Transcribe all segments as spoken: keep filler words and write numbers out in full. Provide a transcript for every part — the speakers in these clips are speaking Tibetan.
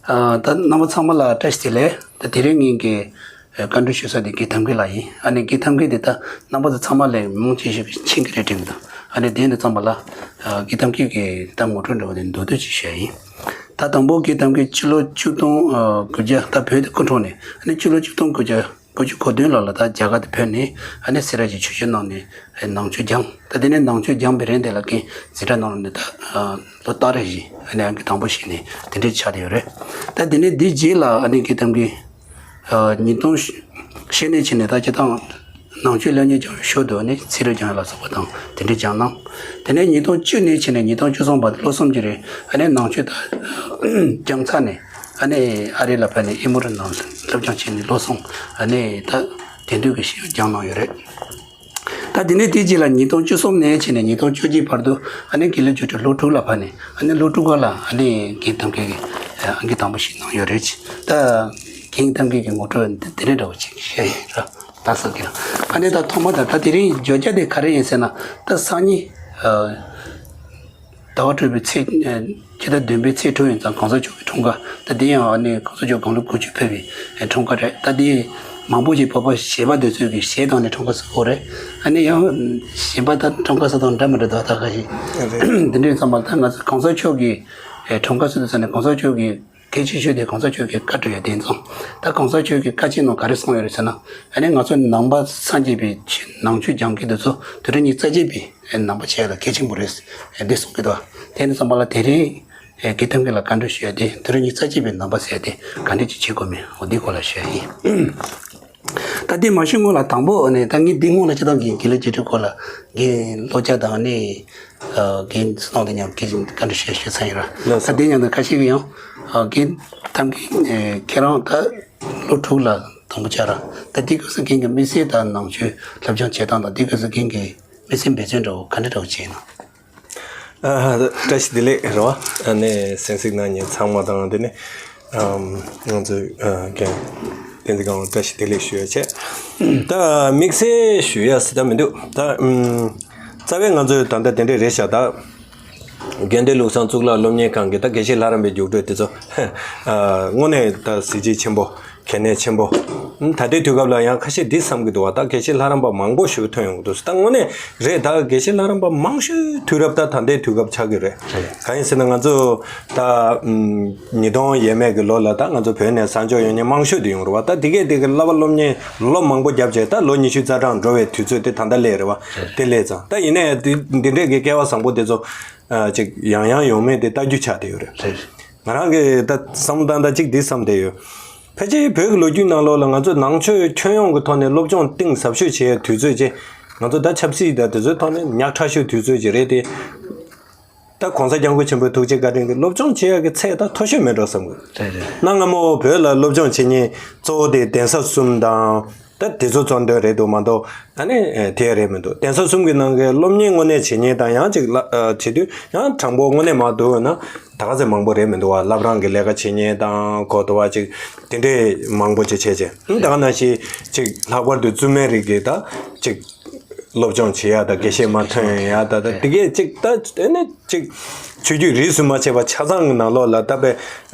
ཨ། ད་རྣམ་པ་ཚང་མ་ལ་བཀྲ་ཤིས་བདེ་ལེགས། ད་དེ་རིང་ངེད་ཀྱི་ཨ་བཀའ་འདྲི་ཞུ་ས་དེ་རྒན་ཐབས་མཁས་ལགས་ཡིན། ཨ་ནི་རྒན་ཐབས་མཁས་དེ་ད་རྣམ་པ་ཚོ་ཚང་མ་ལས་མང་ཆེ་ཤོས་ཀྱིས་མཁྱེན་གྱི་རེད་དྲན་གྱི་འདུག་ཨ་ནི་དེ་ནི་ཚང་མ་ལ་ཨ་རྒན་ཐབས་མཁས་ཀྱི་ད་ངོ་སྤྲོད་འདྲ་བོ་དེ་མདོར་བསྡུས་ཅིག་ཞུ་ཡ་ཡིན། ད་དང་པོ་རྒན་ཐབས་མཁས་སྤྱི་ལོ་ཆིག་སྟོང་དགུ་བརྒྱ། ད་བོད་དེ་སྐུ་འཁྲུངས་ནས་ཨ་ནི་སྤྱི་ལོ་ཆིག་སྟོང་དགུ་བརྒྱ་དགུ་བཅུ་གོ་བདུན་ལོ་ལ་ད་རྒྱ་གར་དུ་བོད་ནས་ཨ་ནི་སེ་ར་བྱེས་ཆོས་ཞུ་གནང་ནས་ནང་ཆོས་སྦྱངས། ད་དེ་ནས་ནང་ཆོས་སྦྱངས་པའི་རིང་དེ་ལ་རྒན་འཛིན་གྲྭ་ནང་ལ་ནི་ད་ལོ་སྟོང་རེ་བཞི་ཨ་ནི་ཨང་ཀི་དང་པོ་བཞེས་ནས་དེ་འདྲས་ཆགས་བསྡད་ཡོད་རེད། ད་དེ་ནས་དེའི་རྗེས་ལ་ཨ་ནི་རྒན་ཐབས་མཁས་ཨ་ཉིས་སྟོང་བཞི་ནས་བྱས་ནས་ད་སྤྱིར་བཏང་ནང་ཆོས་སློབ་གཉེར་སྦྱང་བའི་ཞོར་དུ་ཨ་ནི་ཚིག་རིག་སྦྱང་ཡ་ལ་སོགས་པ་དང་དེ་འདྲས་སྦྱངས་གནང་། དེ་ནས་ཉིས་སྟོང་བཅུ་ནས་བྱས་ནས་ཉིས་སྟོང་བཅུ་གསུམ་བར་དུ་ལོ་གསུམ་གྱི་རིང་ཨ་ནི་ནང་ཆོས་ད་སྦྱངས་ཚར་ནས་ཨ་ནི་ཨ་རི་ལ་ཕེབས་ནས་ཨེ་མོ་རི་ནང་སློབ་སྦྱོང་བྱས་ནས་ལོ་གསུམ་ཨ་ནི་ད་དེང་དུས་ཀྱི་ཤེས་ཡོན་སྦྱངས་གནང་ཡོད་རེད། ད་དེ་ནས་དེའི་རྗེས་ལ་ཉིས་སྟོང་བཅུ་གསུམ་ནས་བྱས་ནས་ཉིས་སྟོང་བཅུ་གཅིག་བར་དུ་ཨ་ནི་དགེ་ལས་བརྒྱུད་འཕྲིན་ལོ་དྲུག་ལ་ཕེབས་ནས་ཨ་ནི་ལོ་དྲུག་པ་ལ་ཨ་ནི་རྒན་ཐབས་མཁས་ཀྱི་ཨང་ཀི་དང་པོ་བཞེས་གནང་ཡོད་རེད། ད་རྒན་ཐབས་མཁས་ཀྱི་ངོ་སྤྲོད་འདི་དེ་རིང་འདྲ་བོ་ཅིག་བཤད་ཡིན་ར། ད་ཟེར་གྱི་ར། ཨ་ནི་ད་ཐོག་མ་ད་ད་དེ་རིང་བརྗོད་བྱ་དེ་ག་རེ་ཡིན་ཟེར་ན། ད་སང་ཉིན་ཟླ་བ་སྤྲོད་པའི་ཚེས་ཕྱི་ཟླ་བདུན་པའི་ཚེས་དྲུག་ཡིན་ཙང་གོང་ས་མཆོག་གི་འཁྲུངས་སྐར། ད་འདི་ཡང་ཨ་ནི་གོང་ས་མཆོག་དགུང་ལོ་དགུ་བཅུ་ཕེབས་པའི་འཁྲུངས་སྐར་རེད། ད་འདི་མང་པོ་ཞིག་བོད་པ་གཞས་པ་དེ་ཚོས་ཀྱི་གཞས་བཏང་ནས་འཁྲུངས་སྐར་བཟོ་གི་རེད། ཨ་ནི་ཡང་གཞན་པ་ད་འཁྲུངས་སྐར་བཟོ་སྟངས་འདྲ་མི་འདྲ་འདུག་ད་ག་ཞིག་འདི་འདྲའི་ཚང་མ་ད་ང་ཚོ་གོང་ས་མཆོག་གི་འཁྲུངས་སྐར་བཟོ་དུས་ཙ་ནས་གོང་ས་མཆོག་གི་གལ་ཆེ་ཤོས་དེ་གོང་ས་མཆོག་གི་བཀའ་འཁྲོལ་ཡ་དེ་ཡིན་ཙང་། ད་གོང་ས་མཆོག་གི་བཀའ་ཆད་ནང་ག་རེ་གསུངས་ཡོད་རེད་ཟེར་ན། ཨ་ནི་ང་ཚོ་ནང་པ་སངས་རྒྱས་པའི་ཆོས་ནང་ཆོས་སྦྱང་མཁན་དེ་ཚོ་དུས་རབས་ཉི་ཤུ་རྩ་གཅིག་པའི་ནང་པ་བྱས་ལ་གལ་ཆེན་པོ་རེད། འདི་གསུང་གི་འདུག་དེ་ནི་བསམ་པ་ལ་དེ་རིང་རྒན་ཐབས་མཁས་ལ་བཀའ་འདྲི་ཞུ་ཡ་དེ་དུས་རབས་ཉི་ཤུ་རྩ་གཅིག་པའི་ནང་པ་ཟེར་ཡ་དེ་ག་འདྲ་ཅིག་བྱེད་དགོས་མིན་འོ་འདིའི་སྐོར་ལ་ཞུ་ཡ་ཡིན། ད་དེ་མ་ཞུས་སྔོན་ལ་དང་པོ་ནས་ད་ངས་འདི་སྔོན་ལ་སྤྱིར་བཏང་གི་དགེ་ལས་བརྒྱུད་འཕྲིན་སྐོར་ལ་རྒན་བློ་སྦྱོང་དང་ནི་རྒན་ཚོ་དང་མཉམ་སྐད་ཆ་བཀའ་འདྲི་ཞུ་ཞུ་ཚར་ཡིན་ར། ལགས་སོ། ད་དེ་མཉམ་དུ་ཁ་ཤས་ཀྱིས་ཡང་རྒན་ཐབས་མཁས་ཁྱེད་རང་ད་ལོ་དྲུག་ལ་དང་པོ་བཅར་ར། ད་དེ་སྐབས་སུ་རྒན་གྱི་དམིགས་བསལ་དང་ནང་ཆོས་སློབ་སྦྱོང་བྱེད་སྟངས་དང་དེ་སྐབས་སུ་རྒན་གྱི་དམིགས་བསལ་འབད་བརྩོན་འདྲ་བོ་ག་འདྲ་འདྲ་བོ་བྱས་ན། ཨ། བཀྲ་ཤིས་བདེ་ལེགས་རེད་བ། ཨ་ནི་གསན་གཟིགས་གནང་མཁན་ཚང་མ་དང་དེ་ནི་ཨམ་ང་ཚོའི་ཨ་རྒན་བསྟན་འཛིན་སྒང་ལ་བཀྲ་ཤིས་བདེ་ལེགས་ཞུ་ཡ་བྱས། ད་དམིགས་བསལ་ཞུ་ཡ་ཟེར་ད་མི་འདུག་ད་ཨམ་རྩ་བའི་ང་ཚོའི་ད་ལྟ་དེ་འདྲས་རེད་ཤག་ད་དགེ་ལྡན་ལུགས་བཟང་གཙུག་ལག་སློབ་གཉེར་ཁང་གི་ད་དགེ་བཤེས་ལྷ་རམས་པའི་རྒྱུགས་སྤྲོད་དེ་ཚོ་ཨ་དངོས་གནས་ད་གཟི་བརྗིད་ཆེན་པོ། གལ་གནད་ཆེན་པོ། ད་ལྟའི་དུས་སྐབས་ལ་ཡང་ཁ་ཤས་འདི་བསམ་གྱི་འདུག་བ། ད་དགེ་བཤེས་ལྷ་རམས་པ་མང་པོ་ཞིག་ཐོན་ཡོང་གི་འདུག་ད་དངོས་གནས་རེད། ད་དགེ་བཤེས་ལྷ་རམས་པ་མང་ཤོས་དུས་རབས་ད་ད་ལྟའི་དུས་སྐབས་ཆགས་ཀྱི་རེད། རེད། གང་ཡིན་ཟེར་ན་ང་ཚོ་ད་ཉིས་སྟོང་ཡས་མས་ཀྱི་ལོ་ལ་ད་ང་ཚོ་བོད་ནས་གསར་འབྱོར་ཡོང་མཁན་མང་ཤོས་དེ་ཡོང་རེད་བ། ད་དེ་གས་དེ་གི་བསླབ་པ་སློབ་གཉེར་ལོ་མང་པོ་བརྒྱབ་བྱས་ད་ལོ་ཉི་ཤུ་རྩ་གྲངས་འགྲོ་བའི་དུས་ཚོད་དེ་ད་ལྟ་སླེབས་རེད་བ། རེད། དེ་སླེབས་ཙང་ད་ཡིན་ནའི་འདི་འདི་འདྲས་ཀྱི་སྐལ་བ་བཟང་པོ་དེ་ཚོ་ཅིག་ཡང་ཡང་ཡོང་མེད་དེ་ལྟ་རྒྱུ་ཆགས་བསྡད་ཡོད་རེད། རེད། ང་རང་གི་ད་བསམ་བློ་བཏང་ད་གཅིག་འདི་བསམ་བསྡད་ཡོད། ཕལ་ཆེར་བོད་ཀྱི་ལོ་རྒྱུས་ནང་ལོགས་ལ་ང་ཚོས་ནང་ཆོས་ཁྱོན་ཡོངས་ཀྱི་ཐོག་ནས་སློབ་སྦྱོང་གཏིང་ཟབ་ཤོས་བྱེད་ཡའི་དུས་ཚོད་ཅིག་ང་ཚོ་ད་ཆབ་སྲིད་དང་དེ་ཚོའི་ཐོག་ནས་ཉག་ཕྲ་ཤོས་དུས་ཚོད་ཅིག་རེད་དེ། ད་གོང་ས་སྐྱབས་མགོན་ཆེན་པོའི་ཐུགས་རྗེ་བཀའ་དྲིན་གྱིས་སློབ་སྦྱོང་བྱེད་ཡ་གི་ཚད་ད་མཐོ་ཤོས་མེད་འགྲོ་བསམ་གི། རེད་རེད། གནའ་སྔ་མོ་བོད་ལ་སློབ་སྦྱོང་བྱེད་མཁན་གཙོ་བོ་དེ་གདན་ས་གསུམ་དང་། ད་དེ་ཚོ་གཙོ་འདོན་རེད་འདུག་མ་གཏོགས་ཨ་ནི་དེ་རེད་མི་འདུག་གདན་ས་གསུམ་གྱི་ནང་གི་སློབ་གཉེར་དངོས་གནས་བྱེད་མཁན་དང་ཡང་ཅིག་བྱེད་དུས་ཡང་དྲང་པོ་དངོས་གནས་མ་འདུག་ན་ད་ག་ཚད་མང་པོ་རེད་མི་འདུག་བ། བླ་བྲང་གི་ལས་ཀ་བྱེད་མཁན་དང་གོ་ཏོ་བ་ཅིག་དེ་འདྲས་མང་པོ་ཅིག་བྱས་བྱས་ད་ག་ནང་བཞིན་ཅིག་ལྷག་པར་དུ་བཙུན་མའི་རིགས་ཀྱི་ད་ཅིག་སློབ་སྦྱོང་བྱེད་ཡ་ད་དགེ་བཤེས་མ་ཐོན་ཡ་ད་ད་དེ་གས་ཅིག་ད་ཨ་ནི་ཅིག་ཆོས་བརྒྱུད་རིས་སུ་མ་ཆད་པ་ཆ་ཚང་གི་ནང་ལོགས་ལ་ད་པའི་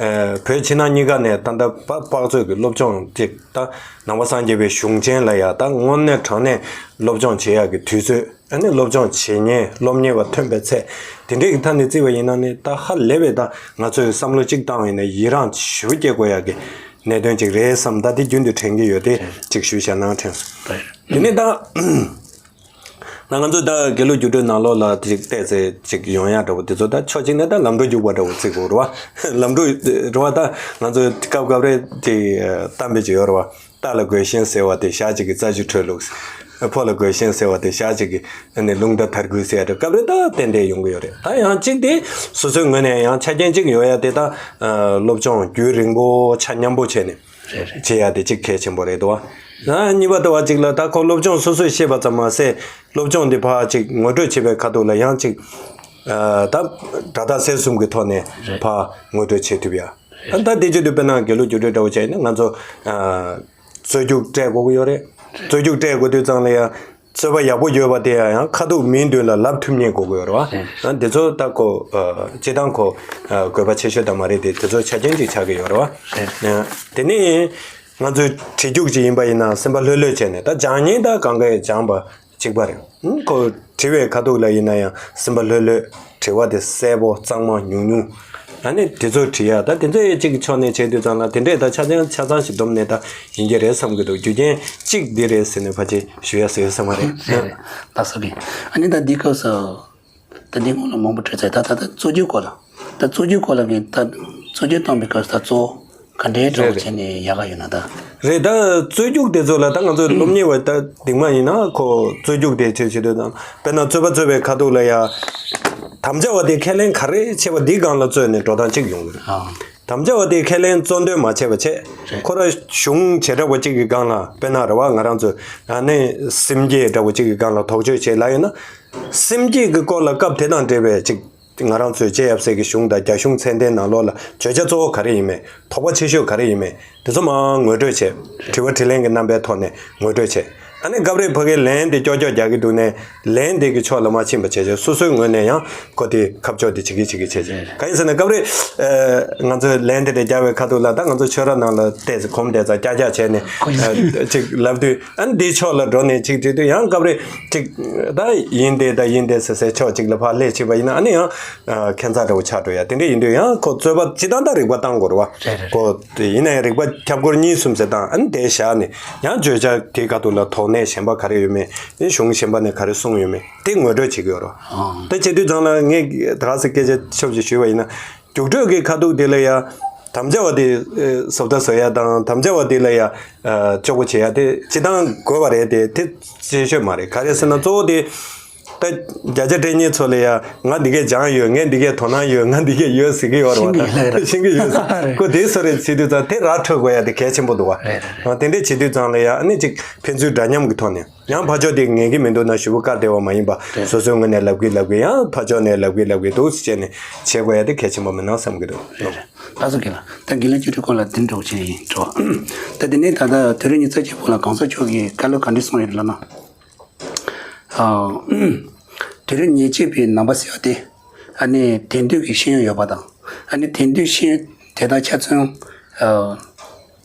བོད་ཕྱི་ནང་གཉིས་ཀ་ནས་ད་ད་དཔག་ཚོད་ཀྱི་སློབ་སྦྱོང་ཅིག་ད། ནང་པ་སངས་རྒྱས་པའི་གཞུང་ཆེན་ལ་ཡང་ད་དངོས་གནས་དྲང་གནས་སློབ་སྦྱོང་བྱེད་ཡག་གི་དུས་ཚོད་ཨ་ནི་སློབ་སྦྱོང་བྱེད་མཁན་སློབ་གཉེར་བ་ཐོན་པའི་ཚད་དེ་འདྲས་ཀྱི་ཐད་ནས་བརྩིས་པ་ཡིན་ན་ནི་ད་ཧ་ལས་པའི་ད་ང་ཚོས་བསམ་བློ་གཅིག་བཏང་བ་ཡིན་ན་ཡི་རངས་ཞེ་པོ་སྐྱེ་དགོས་ཡག་གི་གནད་དོན་ཅིག་རེད་བསམ། ད་དེ་རྒྱུན་དུ་དྲན་གྱི་ཡོད་དེ་ཅིག་ཞུས་བཞག་གནང་དྲན་སོང་། དེ་ནས་ད། ང་ང་ཚོ་ད་དགེ་ལུགས་རྒྱུགས་སྤྲོད་ནང་ལོགས་ལ་ཅིག་བལྟས་ཚེ་ཅིག་ཡོང་ཡག་འདྲ་བོ་དེ་ཚོ་ད་ཕྱོགས་གཅིག་ནས་ད་ལམ་འགྲོ་རྒྱུགས་པ་འདྲ་བོ་བརྩི་དགོས་རེད་བ། ལམ་འགྲོ་རེད་བ། ད་ང་ཚོ་སྐབས་སྐབས་རེ་ཅིག་གཏམ་དཔེ་ཅིག་ཡོད་རེད་བ། རྟ་ལ་རྒོལ་ཞིང་ཟེར་བ་དེ་ཞག་གཅིག་གི་རྩྭ་ཆུ་འཁྲོལ་ལུགས། ཕོ་ལ་རྒོལ་ཞིང་ཟེར་བ་དེ་ཞག་གཅིག་གི་ཨ་ནི་རླུང་རྟ་དར་རྒུད་ཟེར་ཡག་འདྲ་སྐབས་རེ་ད་ཏན་ཏན་ཡོང་གི་ཡོད་རེད། ད་ཡང་གཅིག་དེ་སོ་སོའི་ངོས་ནས་ཡང་ཆ་རྐྱེན་གཅིག་ཡོད་ཡ་དེ་ད་སློབ་སྦྱོང་རྒྱུན་རིང་པོ་ཆ་མཉམ་པོ་བྱས་ནས། རེད་རེད། བྱེད་ཡ་དེ་གཅིག་གལ་ཆེན་པོ་རེད་དོ། ཨ་གཉིས་པ་དེ་བ་གཅིག་ལ་ད་ཁོ་སློབ་སྦྱོང་སོ་སོས་ཤེས་པ་ཙམ་མ་ཟད་སློབ་སྦྱོང་འདི་ཕར་གཅིག་ངོ་སྤྲོད་བྱེད་པའི་ཁ་ཐུག་ལ་ཡང་གཅིག་ཨ་ད་སྒྲ་དག་གསལ་གསུམ་གྱི་ཐོག་ནས་རེད། ཕར་ངོ་སྤྲོད་བྱེད་ཐུབ་ཡ། ཨ་ད་དེ་བྱེད་དུས་དཔེར་ན་དགེ་ལུགས་རྒྱུགས་སྤྲོད་འདྲ་བོ་བྱས་ན་ང་ཚོ་ཨ་རྩོད་རྒྱུགས་སྤྲད་དགོས་ཀྱི་ཡོད་རེད། རྩོད་རྒྱུགས་སྤྲད་དགོས་དུས་ཙང་ལ་ཡང་། རྩོད་པ་ཡག་པོ་ཡོད་པ་དེ་ཡང་ཁ་ཐུག་མིའི་མདུན་ལ་ལབ་ཐུབ་མཁན་དགོས་ཀྱི་ཡོད་རེད་བ། རེད། ཨ་འདི་ཚོ་ད་ཁོ་ཨ་སྤྱི་བཏང་ཁོ་ཨ་དགོས་པ་ཆེ་ཤོས་དང་མ་རེད་དེ་དེ་ཚོ་ཆ་རྐྱེན་ཅིག་ཆགས་ཀྱི་ཡོད་རེད་བ། རེད། ཨ་དེ་ནས་ང་ཚོས་དྲི་རྒྱུགས་ཅིག་ཡིན་པ་ཡིན་ན་སེམས་པ་ལྷོད་ལྷོད་བྱས་ནས་ད་སྦྱང་མཁན་ད་གང་གས་སྦྱངས་པ་གཅིག་པ་རེད། ཨ་ཁོ་དྲི་བའི་ཁ་ཐུག་ལ་ཡིན་ན་ཡང་སེམས་པ་ལྷོད་ལྷོད་དྲི་བ་དེ་གསལ་པོ་གཙང་མ་ཉུང་ཉུང་། ཨ་ནི་དེ་ཚོ་དྲི་ཡ་ད་དེ་ཚོ་ཡ་གཅིག་གི་ཕྱོགས་ནས་བྱས་དུས་ཙང་ལ་དེ་འདྲས་ད་ཆ་ཚང་ཆ་ཚང་ཞིག་བསྡོམས་ནས་ད་ཡིན་གྱི་རེད་བསམ་གྱི་འདུག་རྒྱུ་རྐྱེན་གཅིག་འདི་རེད་ཟེར་ནས་ཕལ་ཆེར་ཞུ་ཡ་ཟེར་ཡ་བསམ་མ་རེད། རེད་རེད། ལགས་སོ་གི། ཨ་ནི་ད་འདི་སྐབས་སུ་ད་འདི་སྔོན་ལ་མང་པོ་དྲིས་ཚར། ད་ད་ད་རྩོད་རྒྱུགས་སྐོར་ལ་ད་རྩོད་རྒྱུགས་སྐོར་ལ་གི་ད་རྩོད་རྒྱུགས་བཏང་བའི་སྐབས་སུ་ད་གཙོ་བོ་ག་འདྲའི་འདྲ་བོ་བྱས་ནས་ཡག་ག་ཡོད་ན་ད། རེད། ད་རྩོད་རྒྱུགས་དེ་ཚོ་ལ་ད་ང་ཚོ་སློབ་གཉེར་བ་ད་སྡིག་མ་ཡིན་ན་ཁོ་རྩོད་རྒྱུགས་དེ་ཆོས་བྱེད་དུས་དང་དཔེར་ན་རྩོད་པ་རྩོད་པའི་ཁ་ཐུག་ལ་ཡ་དམ་བཅའ་བ་དེ་ཁས་ལེན་ག་རེ་བྱས་པ་འདིའི་སྒང་ལ་རྩོད་ནས་འགྲོ་སྟངས་གཅིག་ཡོང་གི་རེད། ཨ། དམ་བཅའ་བ་དེ་ཁས་ལེན་གཙོ་འདོན་མ་བྱས་པ་བྱས། རེད། ཁོ་ར་གཞུང་བྱེ་བྲག་པ་གཅིག་གི་སྒང་ལ་དཔེར་ན་རེད་བ་ང་རང་ཚོ་ཨ་ནི་སེམས་བསྐྱེད་འདྲ་བོ་གཅིག་གི་སྒང་ལ་དོགས་གཅོད་བྱེད་ལ་ཡོད་ན། སེམས་བསྐྱེད་ཀྱི་སྐོར་ལ་སྐབས་དེ་དང་འབྲེལ་བའི་ཅིག་ང་རང་ཚོའི་རྗེ་ཡབ་སྲས་ཀྱི་གཞུང་དང་རྒྱ་གཞུང་ཚད་ལྡན་ནང་ལོགས་ལ་བརྗོད་བྱ་གཙོ་བོ་ག་རེ་ཡིན་མིན་དོགས་པ་ཆེ་ཤོས་ག་རེ་ཡིན་མིན་དེ་ཚོ་མར་ངོ་སྤྲོད་བྱས། དྲི་བ་དྲིས་ལན་གྱི་རྣམ་པའི་ཐོག་ནས་ངོ་སྤྲོད་བྱས། ཨ་ནི་སྐབས་རེ་ཕ་གིའི་ལན་དེ་ཀྱོག་ཀྱོག་རྒྱག་གི་འདུག་ནས་ལན་དེ་གི་ཕྱོགས་ལ་མ་ཕྱིན་པ་བྱས་བྱས་སོ་སོའི་ངོས་ནས་ཡང་ཁོ་དེ་ཁ་ཕྱོགས་དེ་བྱེད་ཀྱི་བྱེད་ཀྱི་བྱེད་ཀྱི་གང་ཡིན་ཟེར་ན་སྐབས་རེ་ཨ་ང་ཚོས་ལན་དེ་འདྲ་རྒྱག་པའི་ཁ་ཐུག་ལ་ད་ང་ཚོ་ཆོས་ར་ནང་ལ་བལྟས་ཚེ་གོམ་བལྟས་ཚེ་ཀྱག་ཀྱག་བྱས་ནས་ཨ་ཅིག་ལབ་དུས། ཨ་ནི་འདིའི་ཕྱོགས་ལ་འགྲོ་ནས་ཅིག་བྲིས་དུས་ཡང་སྐབས་རེ་ཅིག་ད་ཡིན་ཏེ་ད་ཡིན་ཏེ་ཟེར་ཟེར་ཕྱོགས་གཅིག་ལ་ཕར་སླེབས་ཕྱིན་པ་ཡིན་ན་ཨ་ནི་ཡང་ཨ་ཁྱད་མཚར་འདྲ་བོ་ཆགས་འགྲོ་ཡ་དེ་འདྲ་ཡིན་དུས་ཡང་ཁོ་རྩོད་པ་ཅི་ལྟར་ད་རིག་པ་བཏང་དགོས་རེད་བ། རེད་རེད་རེད། ཁོ་དེ་ཡིན་ན་ཡང་རིག་པ་ཁྱབ་སྐོར་གཉིས་གསུམ་ཟེར་དང་ཨ་ནི་དེ་བཞག་ནས་ཡང་བརྗོད་བྱ་དེའི་ཁ་ཐུག་ལ་དོགས་གནད་གཞན་པ་ག་རེ་ཡོད་མེད་ཨ་ནི་གཞུང་གཞན་པ་ནས་ག་རེ་གསུངས་ཡོད་མེད་དེ་ངོ་སྤྲོད་བྱེད་ཀྱི་ཡོད་རེད་བ། ཨང་། དེ་བྱེད་དུས་ཙང་ལ་ངས་ད་ག་ཟེ་སྐད་ཆ་ཆོབ་ཅིག་ཞུས་པ་ཡིན་ན། རྒྱུགས་སྤྲོད་ཀྱི་ཁ་ཐུག་དེ་ལ་ཡ། དམ་བཅའ་བ་དེ་ཨེ་བཟོ་ལྟ་བཟོ་ཡ་དང་དམ་བཅའ་བ་དེ་ལ་ཡ་ཨ་ལྕོགས་པོ་བྱེད་ཡ་དེ་སྤྱི་བཏང་དགོས་པ་རེད་དེ་དེ་ཤེས་ཤོས་མ་རེད། ག་རེ་ཟེར་ན་གཙོ་བོ་དེ་ད་བརྒྱ་ཆ་སྤྲད་མཁན་ཚོ་ལ་ཡ་ང་འདི་གས་སྦྱངས་ཡོད། ངས་འདི་གས་དོ་སྣང་ཡོད། ང་འདི་གས་ཡོད་ཟེར་གི་ཡོད་རེད་བ། ཤེས་ཀྱི་ཡོད་རེད། ཤེས་ཀྱི་ཡོད་ཟེར་ཁོ་དེ་བཟོ་རེད་བྱེད་དུས་ཙང་དེ་ར་འཕྲོད་དགོས་ཡ་དེ་གལ་ཆེན་པོ་འདུག་བ། རེད་རེད་རེད། དེ་འདྲས་བྱེད་དུས་ཙང་ལ་ཡ་ཨ་ནི་ཅིག་ཕན་ཚུན་འདྲ་མཉམ་གྱི་ཐོག་ནས། ཡང་ཕར་ཕྱོགས་དེ་ངེས་ཀྱི་མི་འདུག་ན་ཞུ་བོ་བཀར་བདེ་བ་མ་ཡིན་པ་རེད། སོ་སོའི་ངོས་ནས་ལབ་གི་ལབ་གི་ཡང་ཕར་ཕྱོགས་ནས་ལབ་གི་ལབ་གི་འདུག་ཟེར་བྱས་ནས་བྱེད་དགོས་ཡ་དེ་གལ་ཆེན་པོ་མིན་ན་བསམ་གི་འདུག་རེད་རེད། ལགས་སོ་རྒན་ལགས། ད་དགེ་ལེགས་བཅུ་དྲུག་སྐོར་ལ་འདི་འདྲ་བོ་ཅིག་ཡིན་འགྲོ། ད་དེ་ནས་ད་ལྟ་དུས་རབས་ཉི་ཤུ་རྩ་གཅིག་པོ་ལ་གོང་ས་མཆོག་གིས་བཀའ་སློབ་ག་འདྲ་གསུངས་ཡོད་ལབ་ན། ཨ། དུས་རབས་ཉེར་གཅིག་པའི་ནང་པ་ཟེར་བ་དེ། ཨ་ནི་དེང་དུས་ཀྱི་ཤེས་ཡོན་ཡོད་པ་དང་། ཨ་ནི་དེང་དུས་ཤེས་ཡོན་དེ་དག་ཆ་ཚང་། ཨ།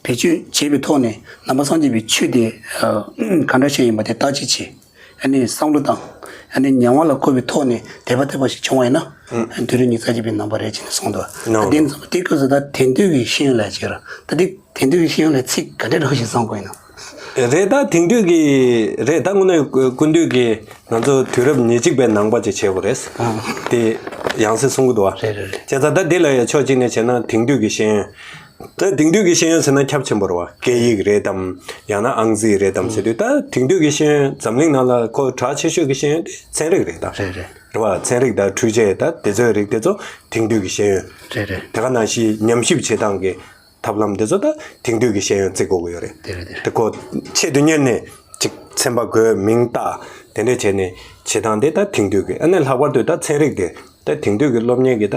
བེད་སྤྱོད་བྱེད་པའི་ཐོག་ནས་ནང་པ་སངས་རྒྱས་པའི་ཆོས་དེ་ཨ་ག་འདྲ་ཞིག་ཡིན་པ་དེ་བརྟག་དཔྱད་བྱས། ཨ་ནི་བསམ་བློ་དང་། ཨ་ནི་ཉམས་མྱོང་ལ་བཀོད་པའི་ཐོག་ནས་དད་པ་དད་པ་ཞིག་བྱུང་བ་ཡིན་ན། ཨ་དུས་རབས་ཉི་ཤུ་རྩ་གཅིག་པའི་ནང་པ་རེད་ཅེས་ནས་གསུངས་འདུག་ཨ་དེ་ནི་དེ་སྐབས་སུ་ད་དེང་དུས་ཀྱི་ཤེས་ཡོན་ལ་བྱས་ར་ད་དེ་དེང་དུས་ཀྱི་ཤེས་ཡོན་ལ་ཚིག་ག་འདྲ་འདྲ་ཞིག་བསམ་དགོས་ཡིན་ན། རེད། ད་དེང་དུས་ཀྱི་རེད། ད་དངོས་གནས་ཀུན་འདུས་ཀྱི་ང་ཚོ་དུས་རབས་ཉེར་གཅིག་པའི་ནང་པ་ཅིག་བྱེད་དགོས་རེད། ཨ་དེ་ཡང་སེ་གསུང་གི་འདུག་བ། རེད་རེད་རེད། བྱས་ཙང་ད་འདི་ལ་ཡང་ཕྱོགས་གཅིག་ནས་བྱས་ན་དེང་དུས་ཀྱི་ཤེས་ཡོན། ད་དེང་དུས་ཀྱི་ཤེས་ཡོན་ཟེར་ན་ཁྱབ་ཆེན་པོ་རེད་བ། སྐད་ཡིག་རེད་དམ། ཡང་ན་ཨང་རྩིས་རེད་དམ་ཟེར་དུས་ད་དེང་དུས་ཀྱི་ཤེས་ཡོན་འཛམ་གླིང་ནང་ལ་ཁོ་གྲགས་ཆེ་ཤོས་ཀྱི་ཤེས་ཡོན་དེ་ཚན་རིག་རེད་ད། རེད་རེད། རེད་བ། ཚན་རིག་དང་འཕྲུལ་ཆས་ད་དེ་ཚོའི་རིགས་དེ་ཚོ་དེང་དུས་ཀྱི་ཤེས་ཡོན། རེད་རེད། དེ་ག་ནང་བཞིན་ཉམས་ཞིབ་བྱེད་སྟངས་ཀྱི་ཐབས་ལམ་དེ་ཚོ་ད་དེང་དུས་ཀྱི་ཤེས་ཡོན་བརྩི་དགོས་ཀྱི་ཡོད་རེད། དེ་རེད་དེ་རེད། དེ་ཁོ་ཆེད་དུ་གཉེར་ནས་ཅིག་ཚན་པ་བགོས་མིང་བཏགས་དེ་འདྲས་བྱས་ནས་བྱེད་སྟངས་དེ་ད་དེང་དུས་ཀྱི་ཨ་ནི་ལྷག་པར་དུ་ད་ཚན་རིག་དེ་ད་དེང་དུས་ཀྱི་སློབ་གཉེར་གྱི་ད་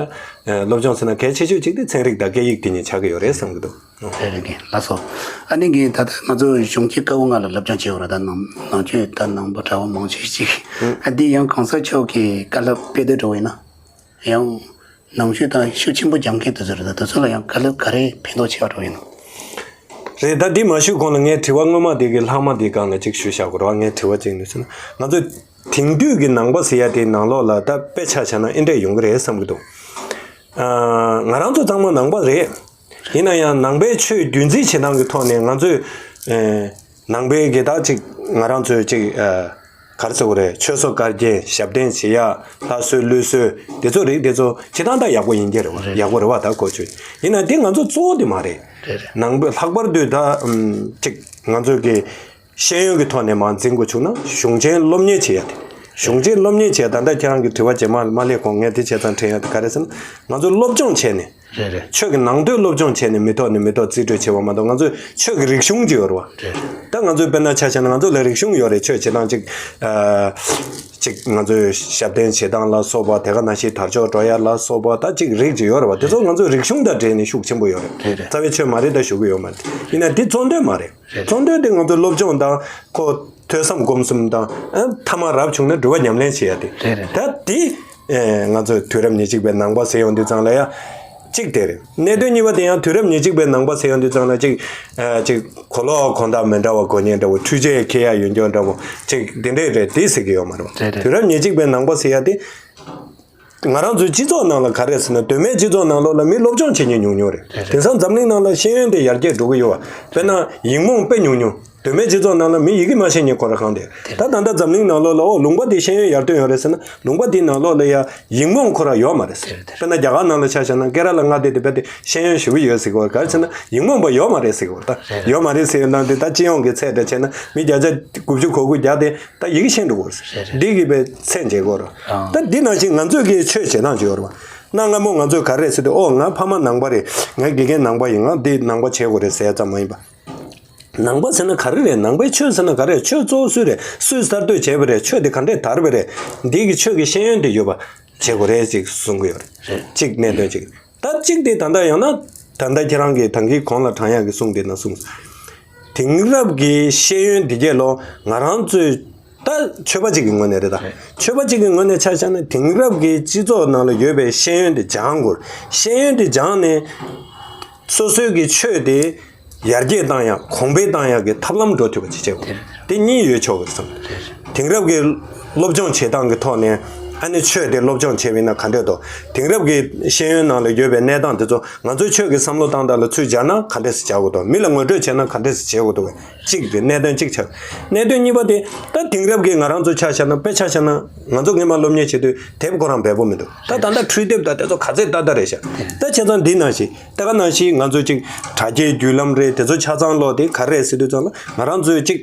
སློབ་སྦྱོང་ཟེར་ན་གལ་ཆེ་ཤོས་གཅིག་དེ་ཚན་རིག་དང་སྐད་ཡིག་དེ་གཉིས་ཆགས་ཀྱི་ཡོད་རེད་བསམ་གྱི་འདུག་རེད་རེད་རེད། ལགས་སོ། ཨ་ནི་གི་ད་ལྟ་ང་ཚོ་གཞུང་ཆེན་ཀ་བོ་ལྔ་ལ་སློབ་སྦྱོང་བྱས་ཡོད་རེད། ད་ནང་ནང་ཆོས་ད་ནང་པ་གྲྭ་བ་མང་ཆེ་ཅིག་ཨ་འདི་ཡང་གོང་ས་མཆོག་གི་བཀའ་སློབ་དཔེ་དེབ་འགྲོ་བས་ན་ཡང་། ནང་ཆོས་དང་ཤུགས་ཆེན་པོ་སྦྱང་མཁན་དེ་ཚོ་རེད། ད་དེ་ཚོ་ལ་ཡང་བཀའ་སློབ་ག་རེ་ཕན་ཐོགས་ཆེ་བ་འགྲོ་ཡིན་ནམ། རེད། ད་འདི་མ་ཞུས་གོང་ལ་ངས་དྲི་བ་སྔོན་མ་དེ་གི་ལྷག་མ་དེའི་སྒང་ལ་ཅིག་ཞུས་བཞག་དགོས་རེད་བ། ངས་དྲི་བ་ཅིག་ནི་ཟེར་ན་ང་ཚོ་དེང་དུས་ཀྱི་ནང་པ་ཟེར་ཡ་དེའི་ནང་ལོགས་ལ་ད་དཔེ་ཆ་བྱས་ན་ཨེ་འདྲས་ཡོང་གི་རེད་བསམ་གྱི་འདུག་ཨ། ང་རང་ཚོ་ཚང་མ་ནང་པ་རེད། ཡིན་ན་ཡང་ནང་པའི་ཆོས་རྒྱུན་འཛིན་བྱེད་སྟངས་ཀྱི་ཐོག་ནས་ང་ཚོས་ཨེ། ནང་པའི་གི་ད་ཅིག་ང་རང་ཚོས་ཅིག་ཨ། ག་རེ་ཟེར་དགོས་རེད། ཆོས་སོགས་བཀའ་བརྒྱད་ཞབས་བརྟན་བྱེད་ཡ་ལྷ་གསོལ་ཀླུ་གསོལ་དེ་ཚོ་རིགས་དེ་ཚོ་སྤྱིར་བཏང་ད་ཡག་པོ་ཡིན་གྱི་རེད་བ། རེད། ཡག་པོ་རེད་བ། ད་གོ་ཆོད་ཡིན་ན་དེ་ང་ཚོ་གཙོ་བོ་དེ་མ་རེད། རེད་རེད། ནང་པའི་ལྷག་པར་དུ་ད་ཨམ་ཅིག་ང་ཚོ་གི་ཤེས་ཡོན་གྱི་ཐོག་ནས་མར་འཛིན་དགོས་བྱུང་ན་གཞུང་ཆེན་སློབ་གཉེར་བྱེད་ཡ་དེ། གཞུང་ཆེན་སློབ་གཉེར་བྱེད་ཡ་ད་ལྟ་ཁྱེད་རང་གི་དྲི་བ་རྗེས་མ་མ་སླེབས་གོང་ངས་དེ་བྱས་ཙང་དྲན་ཡ་དེ་ག་རེ་ཟེར་ན་ང་ཚོ་སློབ་སྦྱོང་བྱས་ནས། རེད་རེད། ཆོས་ཀྱི་ནང་དོན་སློབ་སྦྱོང་བྱས་ནས་མི་ཐོག་ནས་མི་ཐོག་རྩིས་སྤྲོད་བྱེད་པ་མ་གཏོགས་ང་ཚོས་ཆོས་ཀྱི་རིག་གཞུང་ཅིག་ཡོད་རེད་བ། རེད་རེད། ད་ང་ཚོས་དཔེར་ན་ཆ་བཞག་ན་ང་ཚོ་ལ་རིག་གཞུང་ཡོད་རེད། ཆོས་བྱེད་སྟངས་ཅིག་ཨ། ཅིག་ང་ཚོས་ཞབས་བརྟན་བྱེད་སྟངས་ལ་སོགས་པ་དེ་ག་ནང་བཞིན་དར་ལྕོག་འགྲོ་ཡ་ལ་སོགས་པ་ད་ཅིག་རིགས་ཅིག་ཡོད་རེད་བ། དེ་ཚོ་ང་ཚོའི་རིག་གཞུང་དང་འབྲེལ་ནས་ཤུགས་ཆེན་པོ་ཡོད་རེད། རེད་རེད། རྩ་བའི་ཆོས་མ་རེད་ད་ཞུ་གི་ཡོད་མ་རེད། ཡིན་ན་དེ་གཙོ་འདོན་མ་རེད། རེད། གཙོ་འདོན་དེ་ང་ཚོའི་སློབ་སྦྱོང་དང་ཁོ། ཐོས་བསམ་སྒོམ་གསུམ་དང་ཨ་ཐ་མ་རབ་བྱུང་ན་སྒྲུབ་པ་ཉམས་ལེན་བྱེད་ཡ་དེ། རེད་རེད། ད་དེ་ཨེ་ང་ཚོས་དུས་རབས་ཉེར་གཅིག་པའི་ནང་པ་ཟེར་ཡོང་དུས་ཙང་ལ་ཡ་གཅིག་དེ་རེད། གནད་དོན་གཉིས་པ་དེ་ཡང་དུས་རབས་ཉེར་གཅིག་པའི་ནང་པ་ཟེར་ཡོང་དུས་ཙང་ལ་གཅིག་ཨེ་གཅིག་གོ་ལོག་གོ་ད་མི་འདྲ་བ་གོ་ཉེན་འདྲ་བོ། འཕྲུལ་ཆས་འཁྱེར་ཡ་ཡོད་འགྱོ་འདྲ་བོ། གཅིག་དེ་འདྲས་རེད། དེ་ཟེར་གི་ཡོད་མ་རེད། རེད་རེད། དུས་རབས་ཉེར་གཅིག་པའི་ནང་པ་ཟེར་ཡ་དེ། ང་རང་ཚོའི་སྤྱི་ཚོགས་ནང་ལ་ག་རེ་ཟེར་ན། གདོད་མའི་སྤྱི་ཚོགས་ནང་ལོགས་ལ་མི་སློབ་སྦྱོང་བྱེད་མཁན་ཉུང་ཉུང་རེད། རེད་རེད། དེང་སང་འཛམ་གླིང་ནང་ལ་ཤེས་ཡོན་དེ་ཡར་རྒྱས་འགྲོ་གི་ཡོད་པ། དཔེར་ན་ཡིག་རྨོངས་དཔེ་ཉུང་ཉུང་། གདོད་མའི་སྤྱི་ཚོགས་ནང་ལ་མི་ཡི་གེ་མ་ཤེས་མཁན་ཁོ་རང་གང་དེ། ད་ད་ལྟ་འཛམ་གླིང་ནང་ལོགས་ལ་ཨོ་ལུང་པ་འདི་ཤེས་ཡོན་ཡར་ཐོན་ཡོད་རེད་ཟེར་ན། ལུང་པ་འདིའི་ནང་ལོགས་ལ་ཡ་ཡིག་རྨོངས་ཁོ་རང་ཡོད་མ་རེད་ཟེར། དེ་རེད། དེ་རེད། དཔེར་ན་རྒྱ་གར་ནང་ལ་ཆ་བཞག་ན་ཀེ་ར་ལ་མངའ་སྡེ་དེ་དཔེ་དེ་ཤེས་ཡོན་ཞེ་པོ་ཡོད་ཟེར་གི་ཡོད། ག་རེ་ཟེར་ན་ཡིག་རྨོངས་པ་ཡོད་མ་རེད་ཟེར་གི་ཡོད་རེད། ད་རེད་རེད། ཡོད་མ་རེད་ཟེར་ཡོད་ན་དེ་ད་སྤྱི་ཡོངས་ཀྱི་ཚད་དེ་བྱས་ན་མི་བརྒྱ་ཆ་དགུ་བཅུ་གོ་དགུ་བརྒྱ་དེ། ད་ཡི་གེ་ཤེས་འགྲོ་གི་རེད། རེད་རེད། འདི་གི་དཔེ་ཚད་འཇལ་དགོས་རེད། ཨང་། ད་འདི་ནང་བཞིན་ང་ཚོས་ཀྱི་ཆོས་བྱེད་སྟངས་ཅིག་ཡོད་རེད་བ། གནའ་སྔ་མོ་ང་ཚོས་ག་རེ་རེད་ཟེར་དུས། ཨོ་ང་ཕ་མ་ནང་པ་རེད། ང་དགེ་རྒན་ནང་པ་ཡིན། ང་འདི་ནང་པ་བྱེད་དགོས་རེད་ཟེར་ཡ་ཙམ་མ་ཡིན་པ། ནང་པ་ཟེར་ན་ག་རེ་རེད། ནང་པའི་ཆོས་ཟེར་ན་ག་རེ་རེད། ཆོས་གཙོ་བོ་སུ་རེད། སུས་གསར་གཏོད་བྱས་པ་རེད། ཆོས་དེ་ག་འདྲས་དར་བ་རེད། འདི་གི་ཆོས་ཀྱི་ཤེས་ཡོན་དེ་ཡོད་པ་བྱེད་དགོས་རེད་ཅིག་གསུང་གི་ཡོད་རེད། རེད། གཅིག་གནད་དོན་གཅིག་ད་གཅིག་དེ་ད་ལྟ་ཡང་ན་ད་ལྟ་ཁྱེད་རང་གིས་ད་གིན་གོང་ལ་དྲངས་ཡག་གི་གསུང་དེ་ན་གསུངས། དེང་རབས་ཀྱི་ཤེས་ཡོན་འདི་གས་ལོ་ང་རང་ཚོས་ད་ཆོས་པ་གཅིག་གི་ངོས་ནས་རེད་ད། རེད། ཆོས་པ་གཅིག་གི་ངོས་ནས་ཆ་བཞག་ན་དེང་རབས་ཀྱི་སྤྱི་ཚོགས་ནང་ལ་ཡོད་པའི་ཤེས་ཡོན་དེ་སྦྱང་དགོས། ཤེས་ཡོན་དེ་སྦྱངས་ནས་སོ་སོའི་གི་ཆོས་དེ་ཡར་རྒྱས་བཏང་ཡག་གོང་འཕེལ་བཏང་ཡག་གི་ཐབས་ལམ་འགྲོ་ཐུབ་པ་ཅིག་བྱེད་དགོས། དེ་གཉིས་ཡོད་ཆོག་གི་བསམ། དེང་རབས་ཀྱི་སློབ་སྦྱོང་བྱེད་སྟངས་ཀྱི་ཐོག་ནས་ཨ་ནི་ཆོས་དེ་སློབ་སྦྱོང་བྱས་པ་ཡིན་ན་ག་འདྲས་འདུག་དེང་རབས་ཀྱི་ཤེས་ཡོན་ནང་ལ་ཡོད་པའི་གནས་སྟངས་དེ་ཚོ་ང་ཚོའི་ཆོས་ཀྱི་བསམ་བློ་བཏང་སྟངས་ལ་ཚུར་སྦྱར་ན་ག་འདྲས་སེ་བྱ་དགོས་འདུག་མི་ལ་ངོ་སྤྲོད་བྱས་ན་ག་འདྲས་སེ་བྱེད་དགོས་འདུག་གཅིག་རེད། གནད་དོན་གཅིག་ཆགས། གནད་དོན་གཉིས་པ་དེ་ད་དེང་རབས་ཀྱི་ང་རང་ཚོ་ཆ་བཞག་ན། དཔེ་ཆ་བཞག་ན་ང་ཚོ་སྔོན་མ་སློབ་གཉེར་བྱེད་དུས་དེབ་ཁོ་རང་འབེལ་པོ་མི་འདུག་ད་ད་ལྟ་འཕྲུལ་དེབ་དང་དེ་ཚོ་ག་ཚད་ཏག་ཏག་རེད་ཤག་ད་བྱས་ཙང་འདི་ནང་བཞིན་ད་ག་ནང་བཞིན་ང་ཚོ་གཅིག་དྲ་རྒྱའི་བརྒྱུད་ལམ་རེད། དེ་ཚོ་ཆ་ཚང་ལོག་དེ་ག་རེ་རེད་ཟེར་དུས་ཙང་ལ་ང་རང་ཚོས་གཅིག་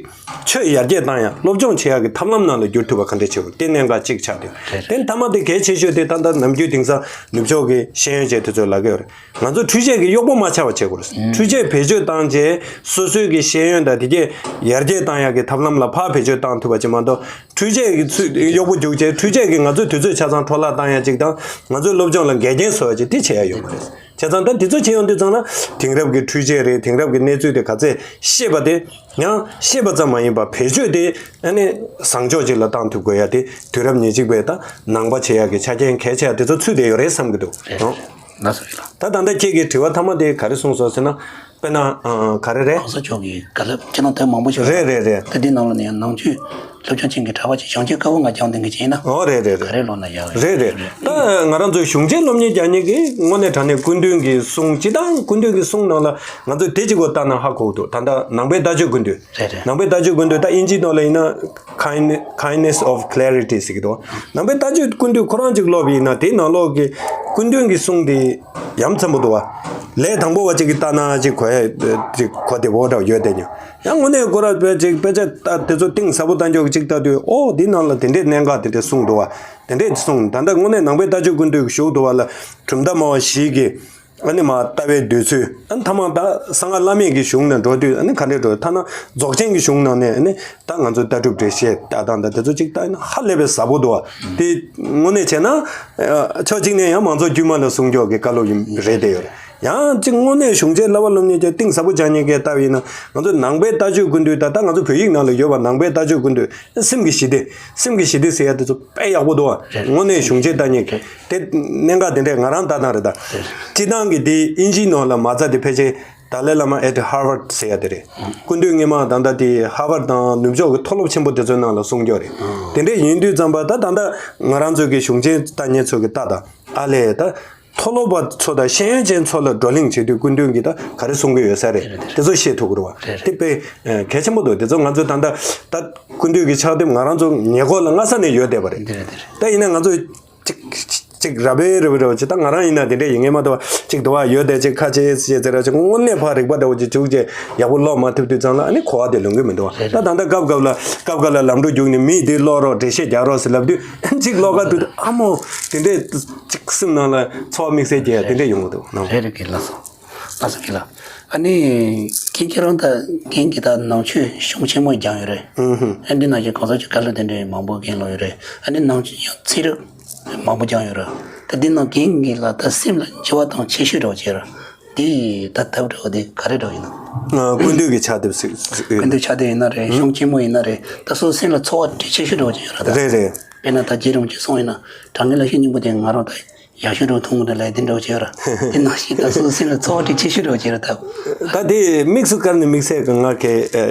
ཆོས་ཡར་རྒྱས་བཏང་ཡ་སློབ་སྦྱོང་བྱེད་ཡ་གི་ཐབས་ལམ་ནང་ལ་བསྒྱུར་ཐུབ་པ་ག་འདྲས་བྱེད་དགོས། དེ་གནད་འགག་གཅིག་ཆགས་བསྡད། རེད། དེ་མཐའ་མ་དེ་གལ་ཆེ་ཤོས་དེ་ད་ལྟ་ནམ་རྒྱུན་དེང་སང་ནུབ་ཕྱོགས་ཀྱི་ཤེས་ཡོན་ཅན་དེ་ཚོས་ལབ་ཀྱི་ཡོད་རེད། ང་ཚོ་འཕྲུལ་ཆས་ཀྱི་གཡོག་པོ་མ་ཆགས་པ་བྱེད་དགོས་རེད། འཕྲུལ་ཆས་བེད་སྤྱོད་བཏང་རྗེས་སོ་སོའི་གི་ཤེས་ཡོན་དང་དེ་གས་ཡར་རྒྱས་བཏང་ཡ་གི་ཐབས་ལམ་ལ་ཕར་བེད་སྤྱོད་བཏང་ཐུབ་པ་ཅིག་མ་གཏོགས། འཕྲུལ་ཆས་ཀྱི་ཚུལ་གཡོག་པོ་རྒྱུགས་བྱས་འཕྲུལ་ཆས་ཀྱིས་ང་ཚོའི་དུས་ཚོད་ཆ་ཚང་འཕྲོ་བརླག་བཏང་ཡ་ཅིག་དང་། ང་ཚོའི་སློབ་སྦྱོང་ལ་འགལ་རྐྱེན་བཟོ་ཡ་ཅིག་དེ་བྱེད་ཡ་ཡོད་མ་རེད། བྱས་ཙང་ད་དེ་ཚོ་བྱེད་ཡོང་དུས་ཙང་ལ་དེང་རབས་ཀྱི་འཕྲུལ་ཆས་རེད། དེང་རབས་ཀྱི་གནས་ཚུལ་དེ་ག་ཚད་ཤེས་པ་དེ། ཡང་ཤེས་པ་ཙམ་མ་ཡིན་པར་བེད་སྤྱོད་དེ་ཨ་ནི་བཟང་ཕྱོགས་ཅིག་ལ་བཏང་ཐུབ་དགོས་ཡ་དེ་དུས་རབས་ཉེར་གཅིག་པའི་ད་ནང་པ་བྱེད་ཡ་གི་ཆ་རྐྱེན་གལ་ཆེ་ཡ་དེ་ཚོ་ཚུད་བསྡད་ཡོད་རེད་བསམ་གྱི་འདུག་རེད། ཨོ། ལགས་སོ། རེད་ལགས། ད་ད་ལྟ་ཁྱེད་ཀྱི་དྲི་བ་མཐའ་མ་དེ་ག་རེ་གསུངས་སོང་ཟེར་ན། དཔེར་ན་ཨ་ག་རེ་རེད། གོང་ས་མཆོག་གི་བཀའ་སློབ་ཁྱེད་རང་དེབ་མང་པོ་ཞིག་རེད་རེད་རེད། ད་འདི་ནང་ལ་ནས་ཡང་ནང་ཆོས་སློབ་སྦྱོང་ཅན་གྱི་གྲྭ་པ་ཅིག་བྱང་ཆུབ་དཀར་པོ་ང་སྦྱང་བསྡད་མཁན་ཅིག་ཡིན་ན། ཨོ་རེད་རེད་རེད། ག་རེ་ལོ་ན་ཡག་རེད། རེད་རེད། ད་ང་རང་ཚོའི་གཞུང་ཆེན་སློབ་གཉེར་རྒྱག་མཁན་གྱི་དངོས་གནས་དྲང་གནས་སྐུ་མདུན་གྱི་གསུང་སྤྱི་བཏང་སྐུ་མདུན་གྱི་གསུང་ནང་ལ་ང་ཚོས་དེ་གཅིག་པོ་ལྟ་ན་ཧ་གོ་གི་འདུག་ད་ལྟ་ནང་པའི་ལྟ་སྤྱོད་ཀུན་བཏུས། རེད་རེད། ནང་པའི་ལྟ་སྤྱོད་ཀུན་བཏུས་ད་ཨིན་ཇིའི་ནང་ལ་ཡིན་ན། Kind- Kindness of Clarity ཟེར་གྱི་འདུག་ནང་པའི་ལྟ་སྤྱོད་ཀུན་བཏུས་ཁོ་རང་གཅིག་ཀློག་པ་ཡིན་ན་དེའི་ནང་ལོགས་ཀྱི་སྐུ་མདུན་གྱི་གསུང་དེ་ཡ་མཚན་པོ་འདུག་བ། ལས་དང་པོ་བ་གཅིག་གིས་ལྟ་ན་གཅིག་གོ་ཡ་གཅིག་གོ་བདེ་བོ་འདྲ་ཡོད་དེ་ཉོ། ཡང་དངོས་གནས་ཁོ་ར་བས་ཅིག་དཔེ་ཆ་ལྟ་དེ་ཚོ་གཏིང་ཟབ་པོ་ལྟ་འཇོག་གཅིག་ལྟ་དུས་ཨོ་འདི་ནང་ལ་དེ་འདྲས་གནད་འགག་དེ་འདྲས་གསུངས་འདུག་བ། དེ་འདྲས་གསུངས། ད་ལྟ་དངོས་གནས་ནང་པའི་ལྟ་སྤྱོད་ཀུན་བཏུས་ཀྱི་བཞུགས་འདུག་བ་ལ་གྲུབ་མཐའ་སྨྲ་བ་བཞི་གི་ཨ་ནི་མ་ལྟ་བའི་འདོད་ཚུལ། ཨ་ནི་ཐ་མ་ད་གསང་སྔགས་བླ་མེད་ཀྱི་གཞུང་ནང་འགྲོ་དུས་ཨ་ནི་ག་འདྲས་འགྲོ། ཐ་ན་རྫོགས་ཆེན་གྱི་གཞུང་ནང་ནས་ཨ་ནི་ད་ང་ཚོ་ལྟ་གྲུབ་འགྲེལ་བཤད་ལྟ་སྟངས་དང་དེ་ཚོ་གཅིག་ལྟ་ཡིན་ན་ཧ་ལས་པའི་ཟབ་པོ་འདུག་བ། དེ་དངོས་གནས་བྱས་ན་ཕྱོགས་གཅིག་ནས་ཡང་མང་གཙོ་དཀྱུས་མ་ལ་སྲུང་སྐྱོབ་ཀྱི་བཀའ་སློབ་ཡིན་རེད་བསྡད་ཡོད་རེད། ཡང་གཅིག་དངོས་གནས་གཞུང་ཆེན་བསླབ་པ་སློབ་གཉེར་གྱི་གཏིང་ཟབ་པོ་སྦྱང་མཁན་གྱིས་ལྟ་བ་ཡིན་ན་ང་ཚོ་ནང་པའི་ལྟ་སྤྱོད་ཀུན་བཏུས་ད་ལྟ་ང་ཚོ་བོད་ཡིག་ནང་ལ་ཡོད་པ་ནང་པའི་ལྟ་སྤྱོད་ཀུན་བཏུས་སེམས་ཀྱི་ཞི་བདེ། སེམས་ཀྱི་ཞི་བདེ་ཟེར་ཡ་དེ་ཚོ་དཔེ་ཡག་པོ་འདུག་བ། རེད། དངོས་གནས་གཞུང་ཆེན་ལྟ་མཁན་གྱིས་དེ་གནད་འགག་དེ་འདྲས་ང་རང་ལྟ་སྟངས་རེད་ད། རེད། སྤྱི་བཏང་གི་དེ་ཨིན་ཇིའི་ནང་ལ་མ་རྩ་དེ་ཕལ་ཆེར་Dalai Lama at Harvard ཟེར་ཡ་དེ་རེད། ཀུན་བཏུས་སྔོན་མ་ད་ལྟ་དེ་Harvard དང་ནུབ་ཕྱོགས་ཀྱི་མཐོ་སློབ་ཆེན་པོ་དེ་ཚོའི་ནང་ལ་གསུང་སྐྱོར་རེད། དེ་འདྲས་ཡིན་དུས་ཙམ་པ་ད་ད་ལྟ་ང་རང་ཚོ་གི་གཞུང་ཆེན་ལྟ་མཁན་ཚོ་གི་ལྟ་ད་ཨ་ལས་ད། མཐོ་སློབ་པ་ཚོ་དང་ཤེས་ཡོན་ཅན་ཚོ་ལ་བགྲོ་གླེང་བྱེད་དུས་སྐུ་མདུན་གྱིས་ད་ག་རེ་གསུང་གི་ཡོད་ས་རེད། རེད་རེད། དེ་ཚོ་ཤེས་ཐུབ་ཀྱི་རེད་བ། རེད་རེད། དེ་དཔེ་ཨ་གལ་ཆེན་པོ་འདུག་དེ་ཚོ་ང་ཚོས་ད་ལྟ་ད་སྐུ་མདུན་གྱི་ཕྱག་དེབ་ང་རང་ཚོ་ཉེ་འཁོར་ལ་སྔ་ས་ནས་ཡོད་བསྡད་པ་རེད། རེད་རེད། ད་ཡིན་ན་ང་ཚོ་ཅིག་ཅིག་ར་བའི་ར་བའི་ར་བ་ཅིག་ད་ང་རང་ཡིན་ན་དེ་འདྲས་ཡིན་ངེས་མ་གཏོགས་ཅིག་དུ་བ་ཡོད་དེ་ཅིག་ཁ་ཆེ་ཆེ་ཟེར་ར་ཅིག་དངོས་གནས་ཕར་རིག་པ་འདྲ་བོ་ཅིག་བྱུག་ཅེས་ཡག་པོ་ཀློག་མ་ཐུབ་དུས་ཙང་ལ་ཨ་ནི་གོ་བ་དེ་ལོན་གི་མི་འདུག་བ། རེད་ད་རེད། ད་ལྟ་སྐབས་སྐབས་ལ་སྐབས་འགའ་ལ་ལམ་འགྲོ་རྒྱུགས་ནས་མིས་དེ་ཀློག་རོགས་འགྲེལ་བཤད་རྒྱག་རོགས་ཟེར་ལབ་དུས་ཅིག་ཀློག་ག་འགྲོ་དུས་ཨ་མོ་དེ་འདྲས། ཅིག་སེམས་ནང་ལ་ཚོར་བ་དམིགས་བསལ་སྐྱེ་ཡ་དེ་འདྲ་ཡོང་གི་འདུག་ནམ། རེད་རེད་གི་ལགས་སོ། ལགས་སོ་གི་ལགས། ཨ་ནི་ཁྱེད་ཁྱེད་རང་ད་རྒན་གྱི་ད་ནང་ཆོས་གཞུང་ཆེན་མོ་སྦྱངས་ཡོད་རེད། ཨུ་ཧུ། ཨ་འདི་ནང་བཞིན་གོང་ས་མཆོག་བཀའ་སློབ་དེ་འདྲའི་མང་པོ་རྒན་ལོ་ཡོད་རེད། ཨ་ནི་ནང་ཆོས་ཡང་ཚན་རིག་མང་པོ་སྦྱངས་ཡོད་རེད། ད་འདི་ནང་རྒན་གྱི་ལ་ད་སེམས་ལ་འགྱུར་བ་དང་ཆེ་ཤོས་འདྲ་བོ་བྱས་རེད། དེ་ད་ཐབས་འདྲ་བོ་དེ་ག་རེ་འདྲ་བོ་ཡིན་ན། ཨ། ཀུན་འདུས་ཀྱི་ཕྱག་དེབ་ཟེར་ཟེར། ཀུན་འདུས་ཕྱག་དེབ་ཡིན་ན་རེད། གཞུང་ཆེན་མོ་ཡིན་ན་རེད། ད་སོ་སོ་སེམས་ལ་ཚོར་བ་དེ་ཆེ་ཤོས་འདྲ་བོ་ཅིག་ཡོད་ར་ད། རེད་རེད། དཔེར་ན་ད་རྗེ་རིན་པོ་ཆེ་གསུངས་ཡིན་ན། དྲང་ངེས་ལ་ཤེས་སྙིང་པོ་དེ་ང་རང་ད་ཡག་ཤོས་འདྲ་བོ་མཐོང་གི་འདུག་ལབ་དེ་འདྲ་བོ་ཅིག་ཡོད་ར། དེ་ནང་བཞིན་ད་སོ་སོ་སེམས་ལ་ཚོར་བ་དེ་ཆེ་ཤོས་འདྲ་བོ་ཅིག་ཡོད་ར་ད། ད་དེ་དམིགས་སུ་བཀར་ནས་དམིགས་བསལ་གྱི་ང་གི་ཨ་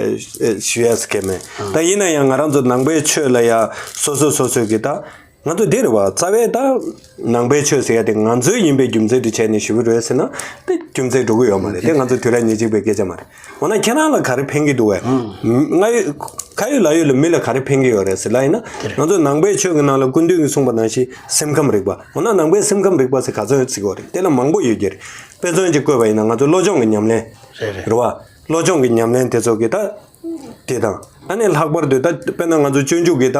ཨ་ཞུ་ཡ་ཟེར་མཁན་མེད། ད་ཡིན་ན་ཡང་ང་རང་ཚོ་ནང་པའི་ཆོས་ལ་ཡ་སོ་སོ་སོ་སོའི་གི་ད། ང་ཚོ་འདི་རེད་བ། རྩ་བའི་ད་ནང་པའི་ཆོས་ཟེར་ཡ་དེ་ང་ཚོའི་ཡིན་པའི་རྒྱུ་མཚན་དེ་བྱས་ནས་ཞུ་གི་རེད་ཟེར་ན་དེ་རྒྱུ་མཚན་འགྲོ་གི་ཡོད་མ་རེད། དེ་ང་ཚོ་དུས་རབས་ཉེར་གཅིག་པའི་སྐད་ཆ་མ་རེད། འོ་ན་ཁྱེད་རང་ལ་ག་རེ་ཕན་གི་འདུག་བས། ང་ཡོད་ཁ་ཡོད་ལག་ཡོད་ལ་མི་ལ་ག་རེ་ཕན་གི་ཡོད་རེད་ཟེར་ལ་ཡིན་ན། ང་ཚོ་ནང་པའི་ཆོས་ཀྱི་ནང་ལ་སྐུ་མདུན་གྱིས་གསུངས་པ་ནང་བཞིན་སེམས་ཁམས་རིག་པ། འོ་ན་ནང་པའི་སེམས་ཁམས་རིག་པ་ཟེར་ག་ཚོད་ཡོད་ཟེར་གི་ཡོད་རེད། དེ་ལ་མང་པོ་ཡོད་ཀྱི་རེད། དཔེ་མཚོན་ཅིག་བཀོད་པ་ཡིན་ན་ང་ཚོ་བློ་སྦྱོང་གི་ཉམས་ལེན་རེད་རེད། རེད་བ། བློ་སྦྱོང་གི་ཉམས་ལེན་དེ་ཚོ་གི་ད། དེ་དང་། ཨ་ནི་ལྷག་པར་དུ་ད་དཔེར་ན་ང་ཚོ་སྤྱོད་འཇུག་གི་ད་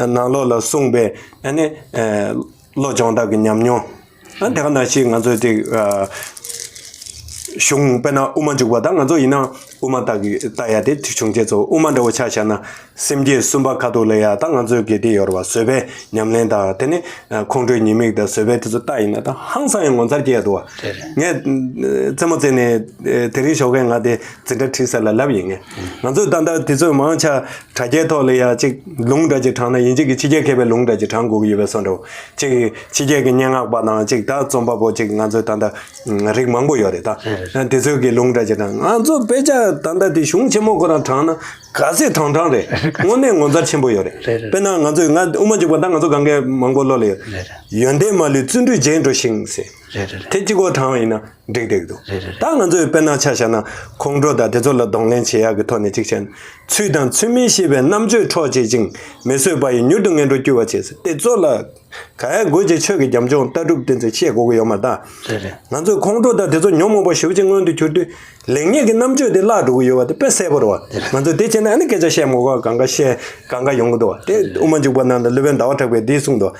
ནང་ལོགས་ལ་གསུངས་པའི་ཨ་ནི་ཨ་བློ་སྦྱོང་སྟངས་ཀྱི་ཉམས་མྱོང་། ཨ་དེ་ག་ནང་བཞིན་ང་ཚོ་དེ་ཨ་གཞུང་དཔེར་ན་དབུ་མ་འཇུག་པ་ད་ང་ཚོ་ཡིན་ན་དབུ་མ་ལྟ་གི་ལྟ་ཡ་དེ་བྱུང་རྗེས་ཚོ་དབུ་མ་འདྲ་བོ་ཆ་བཞག་ན། སེམས་བསྐྱེད་གསུམ་པ་ཁ་ཐུག་ལ་ཡ་ད་ང་ཚོའི་དགེ་སྡིག་ཡོད་རེད་བ། བཟོད་པའི་ཉམས་ལེན་དང་དེ་ནི་ཁོང་ཁྲོའི་ཉེས་དམིགས་དང་བཟོད་པའི་དེ་ཚོ་ལྟ་ཡིན་ན་ད་ཧང་སང་ཡང་ངོ་མཚར་སྐྱེ་ཡ་འདུག་བ། རེད་རེད། ངས་རྩེད་མོ་རྩེ་ནས་དེ་རིང་ཞོགས་ཀས་ང་དེ་འཛིན་གྲྭ་ཁྲིད་ས་ལ་ལབ་ཡིན། ངས་ང་ཚོས་ད་ལྟ་དེ་ཚོའི་མང་ཆ་དྲ་རྒྱའི་ཐོག་ལ་ཡ་གཅིག་ལུང་འདྲ་ཅིག་དྲངས་ན་ཡིན་གཅིག་གི་ཕྱི་རྒྱལ་མཁས་པའི་ལུང་འདྲ་ཅིག་དྲངས་དགོས་ཀྱི་ཡོད་པའི་བཟོ་འདྲ་བོ། གཅིག་གི་ཕྱི་རྒྱལ་གྱི་སྙན་ངག་པ་དང་གཅིག་ད་རྩོམ་པ་པོ་གཅིག་ང་ཚོས་ད་ལྟ་རིགས་མང་པོ་ཡོད་རེད་ད། རེད་རེད། དེ་ཚོའི་གི་ལུང་འདྲ་ཅིག་དྲངས། ང་ཚོ་དཔེ་ཆ་ད་ལྟ་དེ་གཞུང་ཆེན་མོ་ཁོ་རང་དྲངས་ན། ག་ཚོད་དྭངས་དྭངས་རེད། དངོས་གནས་ངོ་མཚར་ཆེན་པོ་ཡོད་རེད། རེད་རེད། དཔེར་ན་ང་ཚོས་ང་དབུ་མ་འཇུག་པ་ད་ང་ཚོ་གང་གས་མང་པོ་བློ་ལ་ཡོད། རེད་རེད། ཡོན་ཏན་མ་ལུས་བརྩོན་འགྲུས་རྒྱས་འགྲོ་ཞིང་ཟེར། རེད་རེད་རེད། དེ་གཅིག་པོ་དྲངས་པ་ཡིན་ན་འགྲིག་འགྲིག་འདུག། རེད་རེད་རེད། ད་ང་ཚོས་དཔེར་ན་ཆ་བཞག་ན་ཁོང་ཁྲོ་དང་དེ་ཚོ་ལ་གདོང་ལེན་བྱེད་ཡག་གི་ཐོག་ནས་གཅིག་བྱས་ན། ཚུལ་དང་ཚུལ་མིན་ཤེས་པའི་རྣམ་དཔྱོད་འཕྲོག་བྱེད་ཅིང་། མི་བཟོད་པ་ཡིས་མྱུར་དུ་ངན་འགྲོར་སྐྱུར་བར་བྱེད་ཟེར། དེ་ཚོ་ལ། ག་ཡ་དགོས་ཀྱི་ཆོས་ཀྱི་རྒྱབ་ལྗོངས་ལྟ་གྲུབ་དེ་ཚོ་ཤེས་དགོས་ཀྱི་ཡོད་མ་རེད་ད། རེད་རེད། ང་ཚོས་ཁོང་ཁྲོ་དང་དེ་ཚོ་ཉོན་མོངས་པ་ཞེ་པོ་ཅིག་མངོན་དུ་གྱུར་དུས། ལེགས་ཉེས་ཀྱི་རྣམ་དཔྱོད་དེ་བརླག་འགྲོ་གི་ཡོད་པ་དེ་དཔེ་གསལ་པོ་རེད་བ། རེད་རེད། ང་ཚོས་དེ་བྱས་ན་ཨ་ནི་སྐད་ཆ་བཤད་མ་དགོས། གང་ག་བཤད་གང་ག་ཡོང་གི་འདུག་བ། དེ་དབུ་མ་འཇུག་པ་ནང་ལ་སློབ་དཔོན་ཟླ་བ་གྲགས་པས་འདི་གསུངས་འདུག།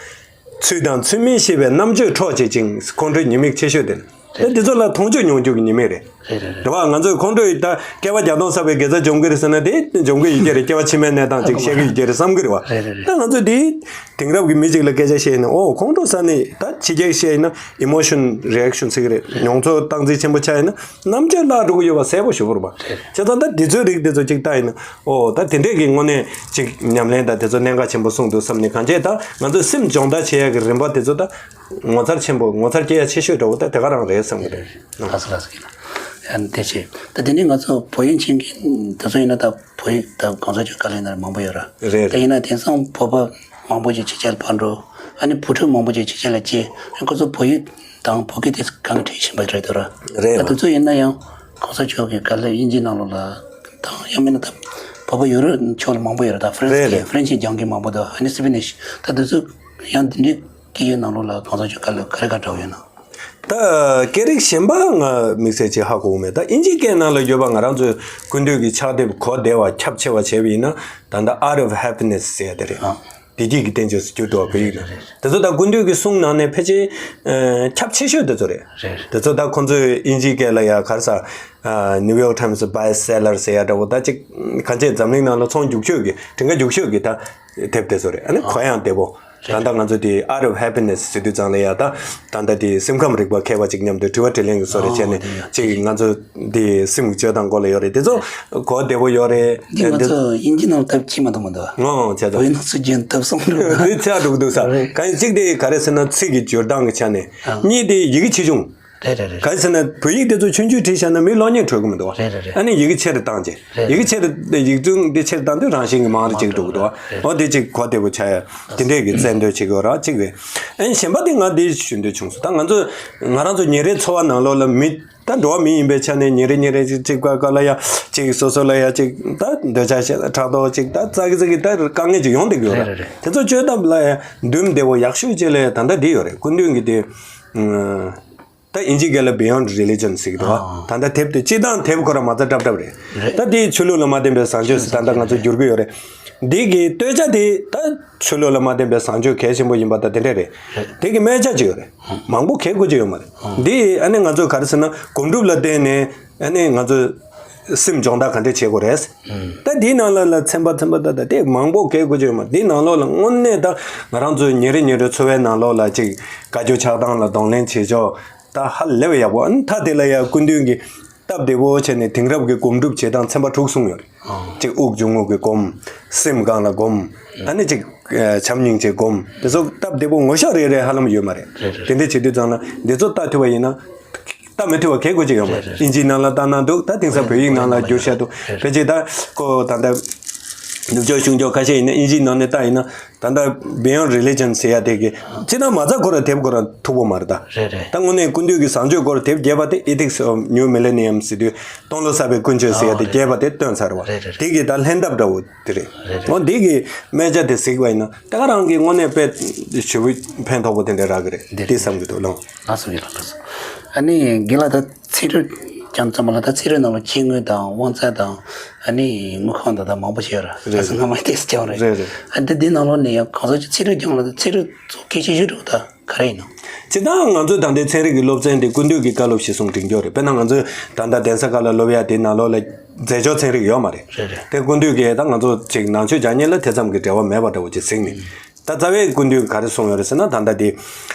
ཚུལ་དང་ཚུལ་མིན་ཤེས་པའི་རྣམ་དཔྱོད་འཕྲོག་བྱེད་ཅིང་། ཁོང་ཁྲོའི་ཉེས་དམིགས་ཆེ་ཤོས་དེ། དེ་འདི་ཚོ་ལ་མཐོང་ཆོས་མྱོང་རྒྱུ་གི་ཉེས་དམིགས་རེད། རེད་རེད་རེད། རེད་བ། ང་ཚོས་ཁོང་ཁྲོ་ཡིས་ད་བསྐལ་པ་བརྒྱ་སྟོང་བསགས་པའི་དགེ་རྩ་འཇོམས་ཀྱི་རེད་ཟེར་ན་དེ་འཇོམས་ཀྱི་ཡོད་ཀྱི་རེད། སྐྱེ་བ་ཕྱི་མའི་གནས་སྟངས་ཅིག་བཤད་ཀྱི་ཡོད་ཀྱི་རེད་བསམ་གྱི་རེད་བ། རེད་རེད་རེད། ད་ང་ཚོས་དེ་དེང་རབས་ཀྱི་མི་ཅིག་ལ་སྐད་ཆ་བཤད་ཡིན་ན། ཨོ་ཁོང་ཁྲོ་ཟ་ནས་ད་ཕྱི་རྒྱལ་བཤད་ཡིན་ན་emotion reaction ཟེར་གྱི་རེད། མྱོང་ཚོར་སྟངས་འཛིན་ཆེན་པོ་ཆགས་ཡིན་ན་རྣམ་དཔྱོད་བརླག་འགྲོ་གི་ཡོད་པ་གསལ་པོ་ཞེ་པོ་རེད་བ། རེད། བྱས་ཙང་ད་དེ་ཚོའི་རིགས་དེ་ཚོ་ཅིག་ལྟ་ཡིན་ན། ཨོ་ད་དེ་འདྲས་ཀྱི་དངོས་གནས་ཅིག་ཉམས་ལེན་དང་དེ་ཚོ་གནད་འགག་ཆེན་པོ་གསུངས་འདུག་བསམ་ནས། གང་བྱས་ད་ང་ཚོས་སེམས་སྦྱོང་བརྡར་བྱེད་ཡག་གི་རིམ་པ་དེ་ཚོ་ད། ངོ་མཚར་ཆེན་པོ། ངོ་མཚར་སྐྱེ་ཡ་ཆེ་ཤོས་འདྲ་བོ་ད་དེ་ག་རང་རེད་བསམ་གྱི་རེད། ལགས་སོ་ལགས་སོ། ཡིན་ན་ཡང་དེ་བྱས་ད་དེ་ནས་ང་ཚོ་བོད་ཡིག་མཁྱེན་མཁན་དེ་ཚོ་ཡིན་ན་ད་བོད་ཡིག་ད་གོང་ས་མཆོག་བཀའ་སློབ་ཡིན་ན་མང་པོ་ཡོད་ར། རེད་ད་རེད། ཡིན་ན་དེང་སང་བོད་པ་མང་པོ་ཞིག་ཕྱི་རྒྱལ་ཕར་འགྲོ། ཨ་ནི་བུ་ཕྲུག་མང་པོ་ཞིག་ཕྱི་རྒྱལ་ལ་སྐྱེས། ཁོ་ཚོ་བོད་ཡིག་དང་བོད་སྐད་དེ་གང་ཁྲིད་བཞིན་པ་རེད་དོ་ར། རེད་ད་བ། དེ་ཚོ་ཡིན་ན་ཡང་གོང་ས་མཆོག་གི་བཀའ་སློབ་དབྱིན་ཇིའི་ནང་ལོགས་ལ་དང་ཡང་མིན་ན་ད་བོད་པ་ཡོ་རོབ་ཕྱོགས་ལ་མང་པོ་ཡོད་ར། ད་ཧྥ་རན་སི་རེད་གི་རེད། ཧྥ་རན་སི་སྦྱང་མཁན་མང་པོ་འདུག། ཨ་ནི་སི་པེ་ནིཤ་ད་དེ་ཚོ་ཡང་དེ་འདྲའི་སྐད་ཡིག་ནང་ལོགས་ལ་གོང་ས་མཆོག་བཀའ་སློབ་ག་རེ་ག་འདྲ་བོ་ཡོད་ན། ད་སྐད་རིགས་གཞན་པ་ང་དམིགས་བསལ་ཅིག་ཧ་གོ་གི་མེད། ད་དབྱིན་ཇིའི་སྐད་ནང་ལ་ཡོད་པ་ང་རང་ཚོའི་ཀུན་འདུས་ཀྱི་ཕྱག་དེབ་གོ་བདེ་བ་ཁྱབ་ཆེ་བ་བྱས་པ་ཡིན་ན་ད་ལྟ་Art of Happiness ཟེར་ཡ་དེ་རེད། ཨ། བདེ་སྐྱིད་ཀྱི་བསྟན་བཅོས་ཟེར་རྒྱུ་འདུག་བ། བོད་ཡིག་ནང་། རེད་རེད། དེ་ཚོ་ད་ཀུན་འདུས་ཀྱི་གསུང་ནང་ནས་ཕལ་ཆེར་ཨ་ཁྱབ་ཆེ་ཤོས་དེ་ཚོ་རེད། རེད་རེད། དེ་ཚོ་ད་ཁོང་ཚོས་དབྱིན་ཇིའི་སྐད་ལ་ཡ་ག་རེ་ཟ། ཨ། New York Times Best Seller ཟེར་ཡ་འདྲ་བོ། ད་ཅིག་གང་ཅི་འཛམ་གླིང་ནང་ལ་ཚོང་རྒྱུག་ཤོས་ཀྱི་སྒྲིག་འགལ་རྒྱུག་ཤོས་ཀྱི་ད་དེབ་དེ་ཚོ་རེད། ཨ་ནི་གོ་ཡང་བདེ་པོ། ད་ལྟ་ང་ཚོ་དེ་Art of Happiness ཟེར་དུས་ཙང་ལ་ཡ་ད་ད་ལྟ་དེ་སེམས་ཁམས་རིག་པ་མཁས་པ་ཅིག་མཉམ་དུ་དྲི་བ་དྲིས་ལན་གྱི་བཟོ་འདྲ་བྱས་ནས། ཨོ་དེ་ཡ། ཅིག་ང་ཚོ་དེ་སེམས་ཀྱི་སྤྱོད་སྟངས་སྐོར་ལ་ཡོད་རེད། དེ་ཚོ་གོ་བདེ་པོ་ཡོད་རེད། འདི་ང་དེ་ཚོ་དབྱིན་ཇི་ནང་ལ་ཐབས་ཁྱི་མ་གཏོགས་མི་འདུག་ཨ། ངོ་ངོ་བྱས་ཙང་། བོད་ཡིག་ནང་ཚུར་རྒྱན་ཐབས་སོང་འགྲོ། དེ་ཆགས་འགྲོ་གི་འདུག་ས། རེད། གང་ཡིན་གཅིག་དེ་ག་རེ་ཟེར་ན་ཚིག་གི་སྦྱོར་སྟངས་ཀྱི་ཆ་ནས། ཨ། གཉིས་དེ་ཡི་གེ་ཆེ་ཆུང་། རེད་རེད་རེད། ག་རེ་ཟེར་ན་བོད་ཡིག་དེ་ཚོ་ཆུང་ཆུང་བྲིས་བཞག་ན་མི་གློག་བརྙན་འཕྲོད་ཀྱི་མི་འདུག་བ། རེད་རེད་རེད། ཨ་ནི་ཡི་གེ་ཆེ་རུ་བཏང་རྗེས། རེད། ཡི་གེ་ཆེ་རུ་ཡིག་ཆུང་དེ་ཆེ་རུ་བཏང་དུས་རང་བཞིན་གྱིས་མང་རུ་ཅིག་འགྲོ་གི་འདུག་བ། འོ་དེ་ཅིག་གོ་བདེ་པོ་ཆགས་ཡ། དེ་འདྲས་ཀྱི་རྩལ་འདོན་བྱེད་དགོས་ར་གཅིག་རེད། ཨ་ནི་གཞན་པ་དེ་ང་དེ་ཞུ་འདོད་བྱུང་སོང་། ད་ང་ཚོ་ང་རང་ཚོ་ཉིན་རེའི་འཚོ་བ་ནང་ལོགས་ལ་མི་ད་འགྲོ་བ་མི་ཡིན་པའི་ཆ་ནས་ཉིན་རེ་ཉིན་རེ་ཅིག་ཅིག་ག་ག་ལ་ཡ་ཅིག་སོ་སོ་ལ་ཡ་ཅིག་ད་འདོད་ཆགས་ཞེ་ཕྲག་དོག་ཅིག་ད་ཙག་གི་ཙག་གི་ད་དཀའ་ངལ་ཅིག་ཡོང་བསྡད་ཀྱི་ཡོད་རེད། རེད་རེད་རེད། དེ་ཚོ་བཅོས་ཐབས་ལ་ཡ་འདུན་བདེ་བོ་ཡག་ཤོས་ཅིག་ལ་ཡ་ད་ལྟ་འདི་ཡོད་རེད། སྐུ་མདུན་གྱི་དེ། ད་དབྱིན་ཇིའི་སྐད་ལ་Beyond Religion ཟེར་གི་འདུག་བ། ཨ། ད་ལྟ་དེབ་དེ་སྤྱིར་བཏང་དེབ་ཁོ་རང་མ་རྩ་སྲབ་སྲབ་རེད། རེད། ད་དེ་ཆོས་ལུགས་ལ་མ་བརྟེན་པའི་བཟང་སྤྱོད་ཟེར་ད་ལྟ་ང་ཚོ་བསྒྱུར་གི་ཡོད་རེད། འདི་གི་སྟོད་ཆ་དེ་ད་ཆོས་ལུགས་ལ་མ་བརྟེན་པའི་བཟང་སྤྱོད་གལ་ཆེན་པོ་ཡིན་པ་ད་དེ་འདྲས་རེད། རེད། དེ་གི་སྨད་ཆ་ཅིག་ཡོད་རེད། ཨ། མང་པོ་གལ་དགོས་ཀྱི་ཡོད་མ་རེད། ཨ། འདི་ཨ་ནི་ང་ཚོ་ག་རེ་ཟེར་ན་སྒོམ་སྒྲུབ་ལ་བརྟེན་ནས་ཨ་ནི་ང་ཚོ་སེམས་སྦྱོང་བརྡར་ག་འདྲས་བྱེད་དགོས་རེད། ཨ། ད་འདིའི་ནང་ལ་ལ་ཚན་པ་ཚན་པ་ད་ད་དེ་མང་པོ་གལ་དགོས་ཀྱི་ཡོད་མ་རེད། འདིའི་ནང་ལོགས་ལ་དངོས་གནས་ད་ང་རང་ཚོའི་ཉིན་རེ་ཉིན་རེ་འཚོ་བའི་ནང་ལོགས་ལ་ཅིག་དགའ་སྐྱོ་ཆགས་སྡང་ལ་གདོང་ལེན་བྱེད་ཕྱོགས། ད་ཧ་ལས་པའི་ཡག་པོ། ཨ་ནི་མཐའ་དེ་ལ་ཡང་སྐུ་མདུན་གྱིས་སྟབས་བདེ་པོ་བྱས་ནས་དེང་རབས་ཀྱི་སྒོམ་སྒྲུབ་བྱེད་སྟངས་ཚན་པ་དྲུག་གསུངས་ཡོད་རེད། ཨོ། གཅིག་དབུགས་འབྱུང་རྔུབ་ཀྱི་སྒོམ། སེམས་གང་ལ་སྒོམ། ཨ་ནི་གཅིག་བྱམས་སྙིང་རྗེ་སྒོམ། དེ་ཚོ་སྟབས་བདེ་པོ་ངོ་ཤེས་རེ་རེ་ཧ་ལམ་ཡོད་མ་རེད། རེད་རེད། དེ་འདྲ་བྱེད་དུས་ཙང་ལ་འདི་ཚོ་ལྟ་ཐུབ་པ་ཡིན་ན། ལྟ་མི་ཐུབ་པ་གལ་དགོས་ཅིག་ཡོད་མ་རེད། རེད་རེད། ཨིན་ཇིའི་ནང་ལ་ལྟ་ན་འདུག་ད་དེང་སང་བོད་ཡིག་ནང་ལ་བསྒྱུར་བཞག་འདུག་རེད་རེད། ཕལ་ཆེར་ད་ཁོ་ད་ལྟ་ནུབ་ཕྱོགས་གཞུང་ཕྱོགས་ཁ་ཤས་ཡིན་ན། ཨིན་ཇིའི་ནང་ནས་ལྟ་ཡིན་ན། ད་ལྟ་Beyond Religion ཟེར་ཡ་དེ་གི་སྤྱིར་ན་མ་རྩ་ཁོ་རང་དེབ་ཁོ་རང་མཐུག་པོ་མ་རེད་ད། རེད་རེད། ད་དངོས་གནས་སྐུ་མདུན་གྱི་བཟང་སྤྱོད་སྐོར་དེབ་རྒྱས་པ་དེ་Ethics of New Millennium ཟེར་དུས། སྟོང་ལོ་གསར་པའི་ཀུན་སྤྱོད་ཟེར་ཡ་དེ་ཨོ་རེད། རྒྱས་པ་དེ་བཏོན་ཚར་བ། རེད་རེད། དེ་གི་ད་ལྷན་ཐབས་འདྲ་བོ་དེ་རེད། རེད་རེད། འོ་འདི་གི་སྨད་ཆ་དེ་གཟིགས་པ་ཡིན་ན་ད་ག་རང་གི་དངོས་གནས་དཔེ་ཞེ་པོ་ཕན་ཐོགས་པོ་དེ་འདྲ་རག་གི་རེད། འདི་དེ་བསམ་གི་འདུག་ལགས། ལགས་སོ། ཡིན་ལགས། ལགས་སོ། ཨ་ནི་རྒན་ལགས་ད་ཚན་རིག་ཀྱང་ཙམ་པ་ལ་ད་ཚན་རིག་ནང་ལ་སྐྱེ་དངོས་དང་དབང་རྩ་དང་། ཨ་ནི་དངོས་ཁམས་དང་ད་མང་པོ་ཞིག་ཡོད་རེད། རེད། ད་སྔ་མ་དེ་སྐྱོན་རེད། རེད་རེད། ཨ་འདི་འདི་ནང་ལོགས་ནས་ཡང་གང་ཟག་གི་ཚན་རིག་ཀྱང་ལ་ཚན་རིག་གཙོ་གལ་ཆེ་ཤོས་རེད་ད། ག་རེ་ཡིན་ནམ། སྤྱིར་བཏང་ང་ཚོའི་ད་ལྟའི་ཚན་རིག་གི་སློབ་ཚན་དེ་སྐུ་མདུན་གྱི་བཀའ་སློབ་གཞིར་བཟུང་སྒྲིག་འཇོག་རེད། དཔེར་ན་ང་ཚོའི་ད་ལྟ་གདན་ས་ཁག་ལ་སློབ་ཡ་དེའི་ནང་ལོགས་ལ་རྫས་སྦྱོར་ཚན་རིག་ཡོད་མ་རེད། རེད་རེད། དེ་སྐུ་མདུན་གྱིས་ད་ང་ཚོ་ཅིག་ནང་ཆོས་སྦྱང་མཁན་ལ་དེ་ཙམ་གྱི་འབྲེལ་བ་མེད་པ་འདྲ་བོ་ཅིག་གཟིགས་ནས། ད་རྩ་བའི་སྐུ་མདུན་གྱིས་ག་རེ་གསུངས་ཡོད་རེད་ཟེར་ན། ད་ལྟ་དེ་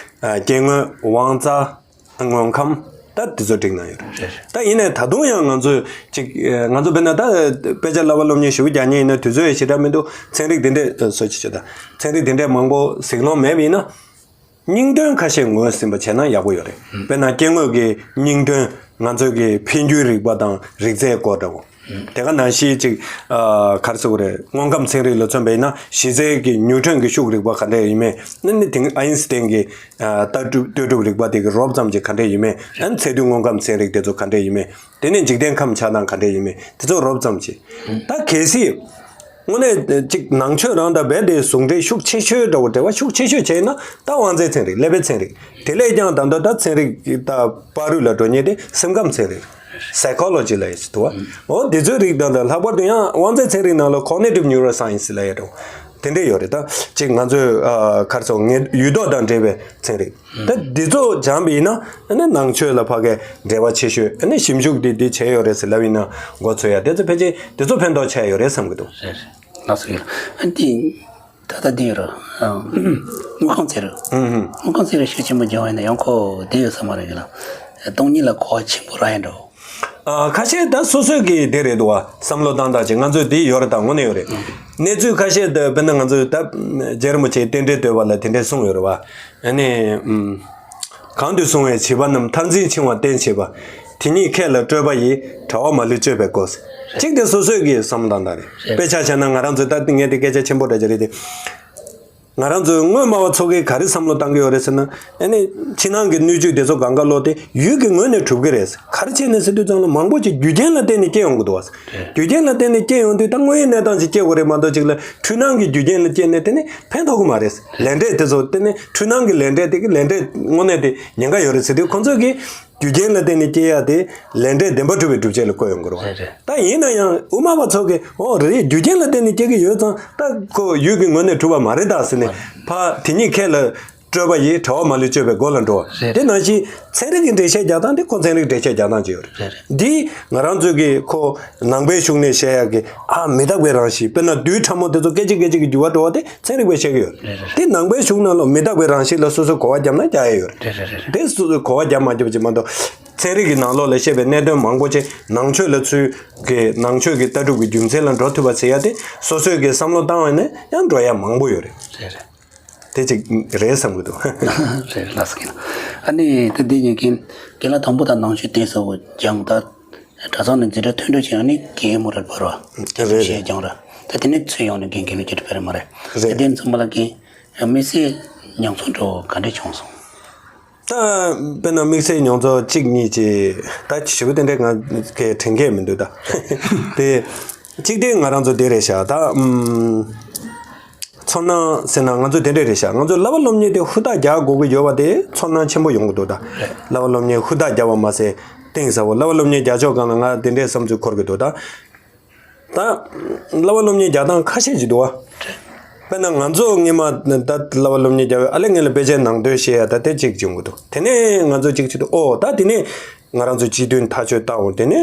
སྐྱེ་དངོས། དབང་རྩ། དངོས་ཁམས། ད་དེ་ཚོ་བསྒྲིགས་གནང་ཡོད་རེད། རེད་རེད། ད་ཡིན་ནའི་ད་དུང་ཡང་ང་ཚོས་ཅིག་ང་ཚོ་དཔེར་ན་ད་དཔེ་ཆ་བསླབ་པ་སློབ་གཉེར་ཞེ་པོ་རྒྱག་མཁན་ཡིན་ན་དུས་ཚོད་ཡང་ཞེ་དྲག་མི་འདུག་ཚན་རིག་དེ་འདྲས་སོ་ཅི་བྱེད་ད། ཚན་རིག་དེ་འདྲས་མང་པོ་གཟིགས་ལོང་མེད་པ་ཡིན་ན། སྙིང་དོན་ཁ་ཤས་ངོས་ཟིན་པ་བྱས་ན་ཡག་པོ་ཡོད་རེད། དཔེར་ན་སྐྱེ་དངོས་ཀྱི་སྙིང་དོན། ང་ཚོ་གི་འཕེལ་འགྱུར་རིག་པ་དང་རིགས་རྫས་སྐོར་འདྲ་བོ། དེ་ག་ནང་བཞིན་ཅིག་ཨ་ག་རེ་ཟེར་དགོས་རེད། དངོས་ཁམས་ཚན་རིག་ལ་མཚོན་པ་ཡིན་ན་གཞི་རྩའི་གི་ནིའུ་ཊོན་གྱི་ཤུགས་རིག་པ་ག་འདྲས་ཡིན་མིན། ཨ་ནི་དེང་ཨ་ཡིན་སི་ཏན་གྱི་ཨ་ལྟ་གྲུབ་ལྟོས་གྲུབ་རིག་པ་དེ་གི་རོབ་ཙམ་ཅིག་ག་འདྲས་ཡིན་མིན། ཨ་ནི་ཚད་རྡུལ་དངོས་ཁམས་ཚན་རིག་དེ་ཚོ་ག་འདྲས་ཡིན་མིན། དེ་ནས་འཇིག་རྟེན་ཁམས་ཆགས་སྟངས་ག་འདྲས་ཡིན་མིན། དེ་ཚོ་རོབ་ཙམ་ཅིག་ད་གལ་སྲིད། དངོས་གནས་ཅིག་ནང་ཆོས་རང་དང་རྦད་དེ་ཟུང་འབྲེལ་ཤུགས་ཆེ་ཤོས་འདྲ་བོ། འབྲེལ་བ་ཤུགས་ཆེ་ཤོས་བྱས་ན་ད་དབང་རྩའི་ཚན་རིག་སླེ་པའི་ཚན་རིག་དེ་ལས་ཀྱང་ད་ལྟ་ད་ཚན་རིག་ད་བར་རུ་ལ་འགྲོ་མཁན་དེ་སེམས་ཁམས་ཚན་རིག Psychology ལབ་ཡས་ཅིག་འདུག་བ། འོ་དེ་ཚོའི་རིགས་དང་། ད་ལྷག་པར་དུ་ཡང་དབང་རྩའི་ཚན་རིག་ནང་ལ་Cognitive Neuroscience ལབ་ཡས་འདྲ་བོ་དེ་འདྲས་ཡོད་རེད། ད་ཅིག་ང་ཚོས་ཨ་ག་རེ་ཟེར། ངེས་ཡུལ་ལྡོག་དང་འབྲེལ་བའི་ཚན་རིག་ད་འདི་ཚོ་སྦྱངས་པ་ཡིན་ན་ཨ་ནི་ནང་ཆོས་ལ་ཕ་གིའི་འབྲེལ་བ་ཆེ་ཤོས། ཨ་ནི་ཞིབ་འཇུག་འདི་འདི་བྱས་ཡོད་རེད་ཟེར་ལབ་ཡིན་ན་མགོ་ཚོས་ཡ། དེ་ཚོ་ཕལ་ཆེར་དེ་ཚོ་ཕན་ཐོགས་ཆེ་ཡོད་རེད་བསམ་གྱི་འདུག་རེད་རེད། ལགས་སོ། ཡིན། ཨ་འདི་ད་ལྟ་འདི་ཡོད་རེད། ཨ་དངོས་ཁམས་ཚན་རིག་ཨུ་ཧུམ། དངོས་ཁམས་ཚན་རིག་ཤུགས་ཆེན་པོ་སྦྱངས་པ་ཡིན་ན་ཡང་ཁོ་བསྡད་ཡོད་ས་མ་རེད་གི་ལ། སྟོང་ཉིད་ལ་གོ་བ་ཆེན་པོ་རག་ཡ་འགྲོ། ཨ་ཁ་ཤས་ད་སོ་སོའི་གི་དེ་རེད་འདུག་བ། བསམ་བློ་བཏང་སྟངས་ཅིག་ང་ཚོའི་དེ་ཡོད་རེད། ད་དངོས་གནས་ཡོད་རེད། གནས་ཚུལ་ཁ་ཤས་ད་དཔེར་ན་ང་ཚོའི་ད་རྗེ་རིན་པོ་ཆེའི་རྟེན་འབྲེལ་བསྟོད་པ་ལ་དེ་འདྲས་གསུངས་ཡོད་རེད་བ། ཨ་ནི་ཨུམ། གང་དུ་སོང་བའི་བྱིས་པ་རྣམས་མཐར་འཛིན་འཆིང་བ་བསྟེན་བྱེད་པ། དེ་ཉིད་ཁྱེད་ལ་སྤྲོད་པ་ཡིས་གྲྭ་པ་མ་ལུས་གཅོད་པའི་སྒོ། གཅིག་དེ་སོ་སོའི་གི་བསམ་བློ་བཏང་སྟངས་རེད། དཔེ་ཆ་བཞག་ན་ང་རང་ཚོའི་ད་ངས་དེ་སྐད་ཆ་ཆེན་པོ་འདྲ་ཅིག་རེད་དེ། ང་རང་ཚོའི་དངོས་སྨྲ་བ་ཚོ་གིས་ག་རེ་བསམ་བློ་བཏང་གི་ཡོད་རེད་ཟེར་ན། ཨ་ནི་ཕྱི་ནང་གི་སྣོད་བཅུད་དེ་ཚོ་གང་ག་ལོག་སྟེ་ཡུལ་གྱི་ངོས་ནས་གྲུབ་ཀྱི་རེད། ག་རེ་བྱས་ནས་ཟེར་དུས་ཙམ་ལ་མང་པོ་ཅིག་རྒྱུ་རྐྱེན་ལ་བརྟེན་ནས་སྐྱེ་ཡོང་གི་འདུག་བ། རྒྱུ་རྐྱེན་ལ་བརྟེན་ནས་སྐྱེ་ཡོང་དུས་ད་དངོས་ཡོད་གནས་སྟངས་ཅིག་སྐྱེ་དགོས་རེད་མ་གཏོགས་ཅིག་ལ་འཁྲུལ་སྣང་གི་རྒྱུ་རྐྱེན་ལ་སྐྱེས་ནས་དེ་ནི་ཕན་ཐོགས་ཀྱི་མ་རེད། ལས་འབྲས་དེ་ཚོ་དེ་ནི་འཁྲུལ་སྣང་གི་ལས་འབྲས་དེ་གི་ལས་འབྲས་དངོས་གནས་དེ་ཉེན་ཁ་ཡོད་རེད་ཟེར་དུས། ཁོང་ཚོས་ཀྱིས་རྒྱུ་རྐྱེན་ལ་བརྟེན་ནས་སྐྱེ་ཡ་དེ་ལས་འབྲས་བདེན་པ་གྲུབ་པའི་སྒྲུབ་བྱེད་ལ་བཀོད་ཡོང་གི་རེད་བ། རེད་རེད། ད་ཡིན་ན་ཡང་དབུ་མ་པ་ཚོ་གིས་འོ་རེད། རྒྱུ་རྐྱེན་ལ་བརྟེན་ནས་སྐྱེ་གི་ཡོད་ཙང་ད་ཁོ་ཡུལ་གྱི་ངོས་ནས་གྲུབ་པ་མ་རེད་ད་ཟེར་ནས། ཕ་དེ་ཉིད་ཁྱེད་ལ་སྤྲོད་པ་ཡིས་གྲྭ་པ་མ་ལུས་གཅོད་པའི་སྒོ་ལ་འགྲོ་བ། རེད་དེ་རེད། ནང་བཞིན་ཚན་རིག་གི་འགྲེལ་བཤད་རྒྱག་སྟངས་དེ་ཁོ་ཚན་རིག་འགྲེལ་བཤད་རྒྱག་སྟངས་ཅིག་ཡོད་རེད། རེད་རེད། འདི་ང་རང་ཚོ་གི་ཁོ་ནང་པའི་གཞུང་ནས་བཤད་ཡག་གི་ཨ་མི་རྟག་པའི་རང་བཞིན། དཔེར་ན་རྡུལ་ཕྲ་མོ་དེ་ཚོ་སྐད་ཅིག་སྐད་ཅིག་གི་འགྱུར་བ་འགྲོ་བ་དེ་ཚན་རིག་པས་བཤད་ཀྱི་ཡོད་རེད། རེད་རེད། དེ་ནང་པའི་གཞུང་ནང་ལོགས་མི་རྟག་པའི་རང་བཞིན་ལ་སོ་སོས་གོ་བ་བརྒྱབ་ན་རྒྱག་ཡ་ཡོད་རེད། རེད་རེད་རེད་རེད། དེ་སོ་སོས་གོ་བ་བརྒྱབ་མ་བརྒྱབ་ཅིག་མ་གཏོགས། ཚན་རིག་གི་ནང་ལོགས་ལ་བཤད་པའི་གནད་དོན་མང་པོ་ཅིག་ནང་ཆོས་ལ་ཚུར་གི་ནང་ཆོས་ཀྱི་ལྟ་གྲུབ་ཀྱི་རྒྱུ་མཚན་ལ་འགྲོ་ཐུབ་པ་བྱེད་ཡ་དེ་སོ་སོས་ཀྱི་བསམ་བློ་བཏང་བ་ཡིན་ན་ཡང་འགྲོ་ཡ་མང་པོ་ཡོད་རེད། རེད་རེད། དེ་ཅིག་རེད་བསམ་གྱི་འདུག་རེད་རེད། ལགས་སོ། ཨ་ནི་ད་འདི་ཉིད་ཀྱི་རྒན་ལགས་དང་པོ་ད་ནང་ཆོས་གཏན་ཟབ་པོ་སྦྱངས། ད་གྲྭ་ཚང་ནས་འཛིན་གྲྭ་ཐོན་འགྲོ་བྱས་ཨ་ནི་རྒན་མོ་རེད་པ་རོ། རེད་རེད། ཞེས་སྦྱངས་ར། ད་དེ་ནས་ཚུར་ཡོང་ནས་རྒན་རྒན་ལགས་ཀྱི་ཕེབས་རེད་མ་རེད། རེད། ད་དེ་ཚང་མ་ལ་རྒན་དམིགས་བསལ་མྱོང་ཚོར་འདྲ་བོ་ག་འདྲ་བྱུང་སོང་། ད་དཔེར་ན་དམིགས་བསལ་མྱོང་ཚོར་གཅིག་གཉིས་ཅིག་ད་ཞེ་པོ་དེ་འདྲའི་ང་གི་དྲན་གྱི་མི་འདུག་ད་དེ་གཅིག་དེ་ང་རང་ཚོ་དེ་རེད་ཤག་ད་ཨམ། ཚོར་སྣང་ཟེར་ན་ང་ཚོ་དེ་འདྲ་རེད་ཤག་ང་ཚོ་བསླབ་པ་སློབ་གཉེར་དེ་ཧུར་ཐག་རྒྱག་དགོས་ཀྱི་ཡོད་པ་དེ་ཚོར་སྣང་ཆེན་པོ་ཡོང་གི་འདུག་ད་བསླབ་པ་སློབ་གཉེར་ཧུར་ཐག་རྒྱག་པ་མ་ཟད་གཏིང་ཟབ་པོ་བསླབ་པ་སློབ་གཉེར་རྒྱག་ཕྱོགས་སྒང་ལ་ང་དེ་འདྲའི་བསམ་ཚུལ་འཁོར་གྱི་འདུག་ད། ད་བསླབ་པ་སློབ་གཉེར་རྒྱག་སྟངས་ཁ་ཤས་ཅིག་འདུག་བ། དཔེར་ན་ང་ཚོ་སྔོན་མ་ད་བསླབ་པ་སློབ་གཉེར་རྒྱག་པའི་ཨ་ལས་ངན་ལ་དཔེ་ཆའི་ནང་དོན་བཤད་ཡ་ད་དེ་གཅིག་བྱུང་གི་འདུག་དེ་ནས་ང་ཚོ་གཅིག་བྱེད་དུས་ཨོ་ད་དེ་ནས་ང་རང་ཚོ་སྤྱི་དོན་ཐག་གཅོད་བཏང་འོང་། དེ་ནས་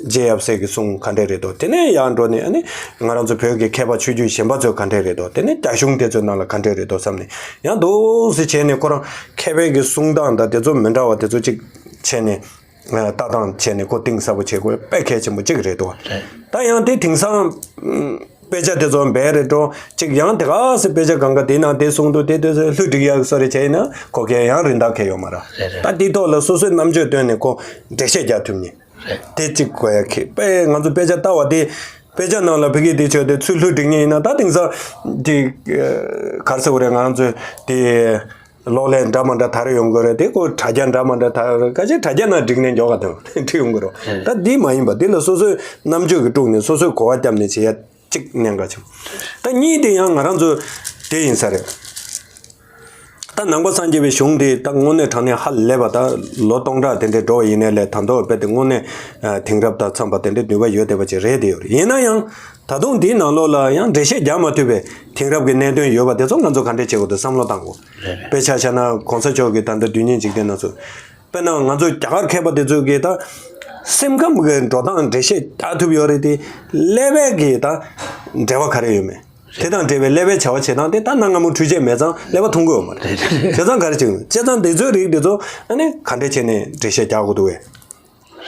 རྗེ་ཡབ་སྲས་ཀྱི་གསུང་ག་འདྲས་རེད་དོ། དེ་ནས་ཡར་འགྲོ་ནས་ཨ་ནི་ང་རང་ཚོ་བོད་ཀྱི་མཁས་པ་ཆོས་བརྒྱུད་གཞན་པ་ཚོས་ག་འདྲས་རེད་དོ། དེ་ནས་རྒྱ་གཞུང་དེ་ཚོའི་ནང་ལ་ག་འདྲས་རེད་དོ་བསམ་ནས་ཡང་འདུག་སེ་བྱས་ནས་ཁོ་རང་མཁས་པའི་གི་གསུང་སྟངས་དང་དེ་ཚོ་མི་འདྲ་བ་དེ་ཚོ་གཅིག་བྱས་ནས་ལྟ་སྟངས་བྱས་ནས་ཁོ་གཏིང་ཟབ་པོ་བྱེད་དགོས་དཔེ་གལ་ཆེན་པོ་གཅིག་རེད་འདུག་བ། རེད། ད་ཡང་དེ་དེང་སང་དཔེ་ཆ་དེ་ཚོ་འབད་རེ་འགྲོ་གཅིག་ཡང་དེ་ག་སེ་དཔེ་ཆ་གང་ག་དེ་ནང་དེ་གསུང་འདུག་དེ་དེ་ཚོ་ལྷུ་སྒྲིག་ཡག་སོ་རེ་བྱས་ཡིན་ན་ཁོ་གས་ཡང་རིན་ཐང་གས་ཡོད་མ་རེད། རེད་རེད། ད་དེ་ཐོག་ལ་སོ་སོའི་རྣམ་དཔྱོད་བཏོན་ནས་ཁོ་འགྲེལ་བཤད་རྒྱག་ཐུབ་ནི། རེད། དེ་གཅིག་དགོས་ཡ་ཁེ་དཔེ་ང་ཚོ་དཔེ་ཆ་ལྟ་བ་དེ་དཔེ་ཆ་ནང་ལ་ཕ་གི་དེ་ཆོས་དེ་ཚུར་ལྷུ་སྒྲིག་ཉེན་ཡིན་ན་ད་དེང་སང་དེ་ག་རེ་ཟེར་དགོས་རེད། ང་ཚོས་དེ་གློག་ཀླད་འདྲ་མ་འདྲ་དར་ཡོང་གི་རེད། དེ་ཁོ་དྲ་རྒྱ་འདྲ་མ་འདྲ་དར་ཁ་ཆེ་དྲ་རྒྱ་ནང་བསྒྲིགས་ནས་འཇོག་ག་དང་བྲིས་ཡོང་གི་རེད། ད་འདི་མ་ཡིན་པ་འདི་ལ་སོ་སོའི་རྣམ་དཔྱོད་ཀྱི་དཀྲུགས་ནས་སོ་སོའི་གོ་བ་བརྒྱབ་ནས་བྱེད་ཡ་གཅིག་གནད་འགག་ཆེན་པོ། ད་གཉིས་དེ་ཡང་ང་རང་ཚོ་དེ་ཡིན་ས་རེད། ད་ནང་པ་སངས་རྒྱས་པའི་གཞུང་དེ་ད་དངོས་གནས་དྲང་གནས་ཧ་ལས་པ་ད་ལོ་སྟོང་ཕྲག་དེ་འདྲའི་འགྲོ་བ་ཡིན་ནའི་ལས་ད་མདོ་དཔེ་དེ་དངོས་གནས་དེང་རབས་དང་འཚམས་པ་དེ་འདྲའི་ནུས་པ་ཡོད་བསྡད་པ་ཅིག་རེད་དེ་ཡོད་རེད། ཡིན་ན་ཡང་ད་དུང་དེའི་ནང་ལོགས་ལ་ཡང་འགྲེལ་བཤད་རྒྱག་མ་ཐུབ་པའི་དེང་རབས་ཀྱི་གནད་དོན་ཡོད་པ་དེ་ཚོ་ང་ཚོ་ག་འདྲས་བྱེད་དགོས་འདུག་བསམ་བློ་བཏང་དགོས། རེད་རེད། དཔེ་ཆ་བཞག་ན་གོང་ས་མཆོག་གིས་ད་ལྟ་དུས་ངན་འཇིག་རྟེན་ན་ཚུར་དཔེར་ན་ང་ཚོ་རྒྱ་གར་མཁས་པ་དེ་ཚོ་གིས་ད་སེམས་ཁམས་ཀྱི་འགྲོ་སྟངས་འགྲེལ་བཤད་རྒྱག་ཐུབ་ཡོད་རེད་དེ། ཀླད་པའི་གི་ད་འབྲེལ་བ་ག་རེ་ཡོད་མེད། དེ་དང་འབྲེལ་བའི་ཀླད་པའི་བྱ་བ་བྱེད་སྟངས་དེ་ད་གནའ་སྔ་མོ་འཕྲུལ་ཆས་མེད་ཙང་ཀླད་པ་མཐོང་གི་ཡོད་མ་རེད། བྱས་ཙང་ག་རེ་བྱེད་དགོས། བྱས་ཙང་འདི་ཚོའི་རིགས་འདི་ཚོ་ཨ་ནི་ག་འདྲས་བྱས་ནས་འགྲེལ་བཤད་རྒྱག་དགོས་འདུག་བས།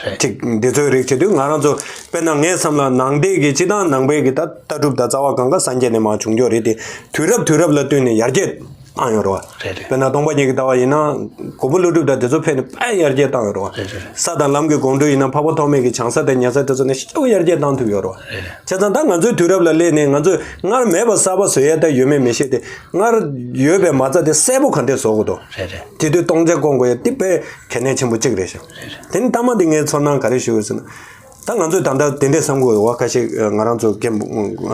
རེད། ཅིག་འདི་ཚོའི་རིགས་བྱེད་དུས་ང་རང་ཚོ་དཔེར་ན་ངའི་བསམ་བློ་ནང་བསྡད་ཀྱི་སྤྱི་བཏང་ནང་པའི་གི་ད་ལྟ་གྲུབ་དང་རྩ་བ་གང་ག་སངས་རྒྱས་ནས་མར་བྱུང་ཡོད་རེད་དེ། དུས་རབས་དུས་རབས་ལ་བསྟུན་ནས་ཡར་རྒྱས་བཏང་ཡོད་རེད་བ། རེད་རེད། དཔེར་ན་སྟོང་པ་ཉིད་ཀྱི་ལྟ་བ་ཡིན་ན་མགོན་པོ་ཀླུ་སྒྲུབ་དང་དེ་ཚོ་ཕེབས་ནས་དཔེ་ཡར་རྒྱས་བཏང་ཡོད་རེད་བ། རེད་རེད། ས་དང་ལམ་གྱི་དགོངས་དོན་ཡིན་ན་འཕགས་པ་ཐོགས་མེད་ཀྱི་བྱང་ས་དང་ཉེ་ས་དེ་ཚོ་ནས་ཞེ་པོ་ཡར་རྒྱས་བཏང་ཐུབ་ཡོད་རེད་བ། རེད་རེད། བྱས་ཙང་ད་ང་ཚོའི་དུས་རབས་ལ་སླེབས་ནས་ང་ཚོས་སྔར་མེད་པ་གསར་པ་བཟོ་ཡས་ད་ཡོད་མེད་མི་ཤེས་ཏེ། སྔར་ཡོད་པའི་མ་རྩ་དེ་གསལ་པོ་ག་འདྲས་བཟོ་དགོས་དོ། རེད་རེད། དེ་དུས་སྟོང་ཆ་བསྐོང་དགོས་ཡ་དེ་དཔེ་གལ་གནད་ཆེན་པོ་གཅིག་རེད་ཤག། རེད་རེད། དེ་ནི་ཐ་མ་དེ་ངའི་ཚོར་སྣང་ག་རེ་ཞུ་དགོས་ཟེར་ན། ད་ང་ཚོས་ད་ལྟ་དེ་འདྲས་བསམ་དགོས་ཡོད་བ། ཁ་ཤས་ང་རང་ཚོ་རྒན་པོ་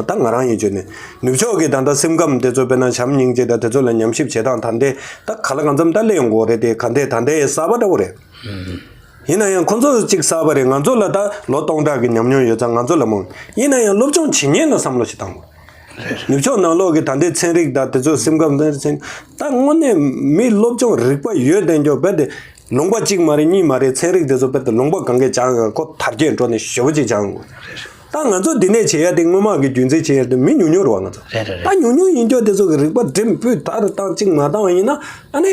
ད་ང་རང་ཡིན་བརྗོད་ནས་ནུབ་ཕྱོགས་ཀྱི་ད་ལྟ་སེམས་ཁམས་དེ་ཚོ་དཔེར་ན་བྱམས་སྙིང་རྗེ་དང་དེ་ཚོ་ལ་ཉམས་ཞིབ་བྱེད་སྟངས་ད་འདྲས་ད་ག་ལ་གང་འཚམ་ད་སླེབས་ཡོང་གི་ཡོད་རེད་དེ། ག་འདྲས་ད་འདྲས་གསར་པ་འདྲ་བོ་རེད། ཡིན་ན་ཡང་ཁོ་ཚོ་གཅིག་གསར་པ་རེད། ང་ཚོ་ལ་ད་ལོ་སྟོང་ཕྲག་གི་ཉམས་མྱོང་ཡོད་ཙང་ང་ཚོ་ལ་མང་། ཡིན་ན་ཡང་སློབ་སྦྱོང་བྱེད་མཁན་ལ་བསམ་བློ་ཞིག་བཏང་དགོས། ནུབ་ཕྱོགས་ནང་ལོགས་ཀྱི་ད་ལྟའི་ཚན་རིག་དང་དེ་ཚོའི་སེམས་ཁམས་དང་ཚན་ད་དངོས་གནས་མི་སློབ་སྦྱོང་རིག་པ་ཡོད་དེ་འཇོག་རྦད་དེ་ལུང་པ་གཅིག་མ་རེད་གཉིས་མ་རེད། ཚན་རིག་དེ་ཚོ་རྦད་དེ་ལུང་པ་གང་གས་སྦྱང་ཡོད། ཁོ་དར་རྒྱས་འགྲོ་ནས་ཞེ་པོ་ཅིག་སྦྱང་དགོས། ད་ང་ཚོ་འདི་ནས་བྱེད་ཡ་དེ་སྔོན་མ་གི་རྒྱུན་འཛིན་བྱེད་ཡ་དེ་མི་ཉུང་ཉུང་རེད་བ། ང་ཚོ་རེད་རེད་རེད། ད་ཉུང་ཉུང་ཡིན་རྒྱུ་དེ་ཚོ་གི་རིག་པ་སྒྲིམ་སྤུས་དག་ཏུ་བཏང་གཅིག་མ་བཏང་བ་ཡིན་ན་ཨ་ནི།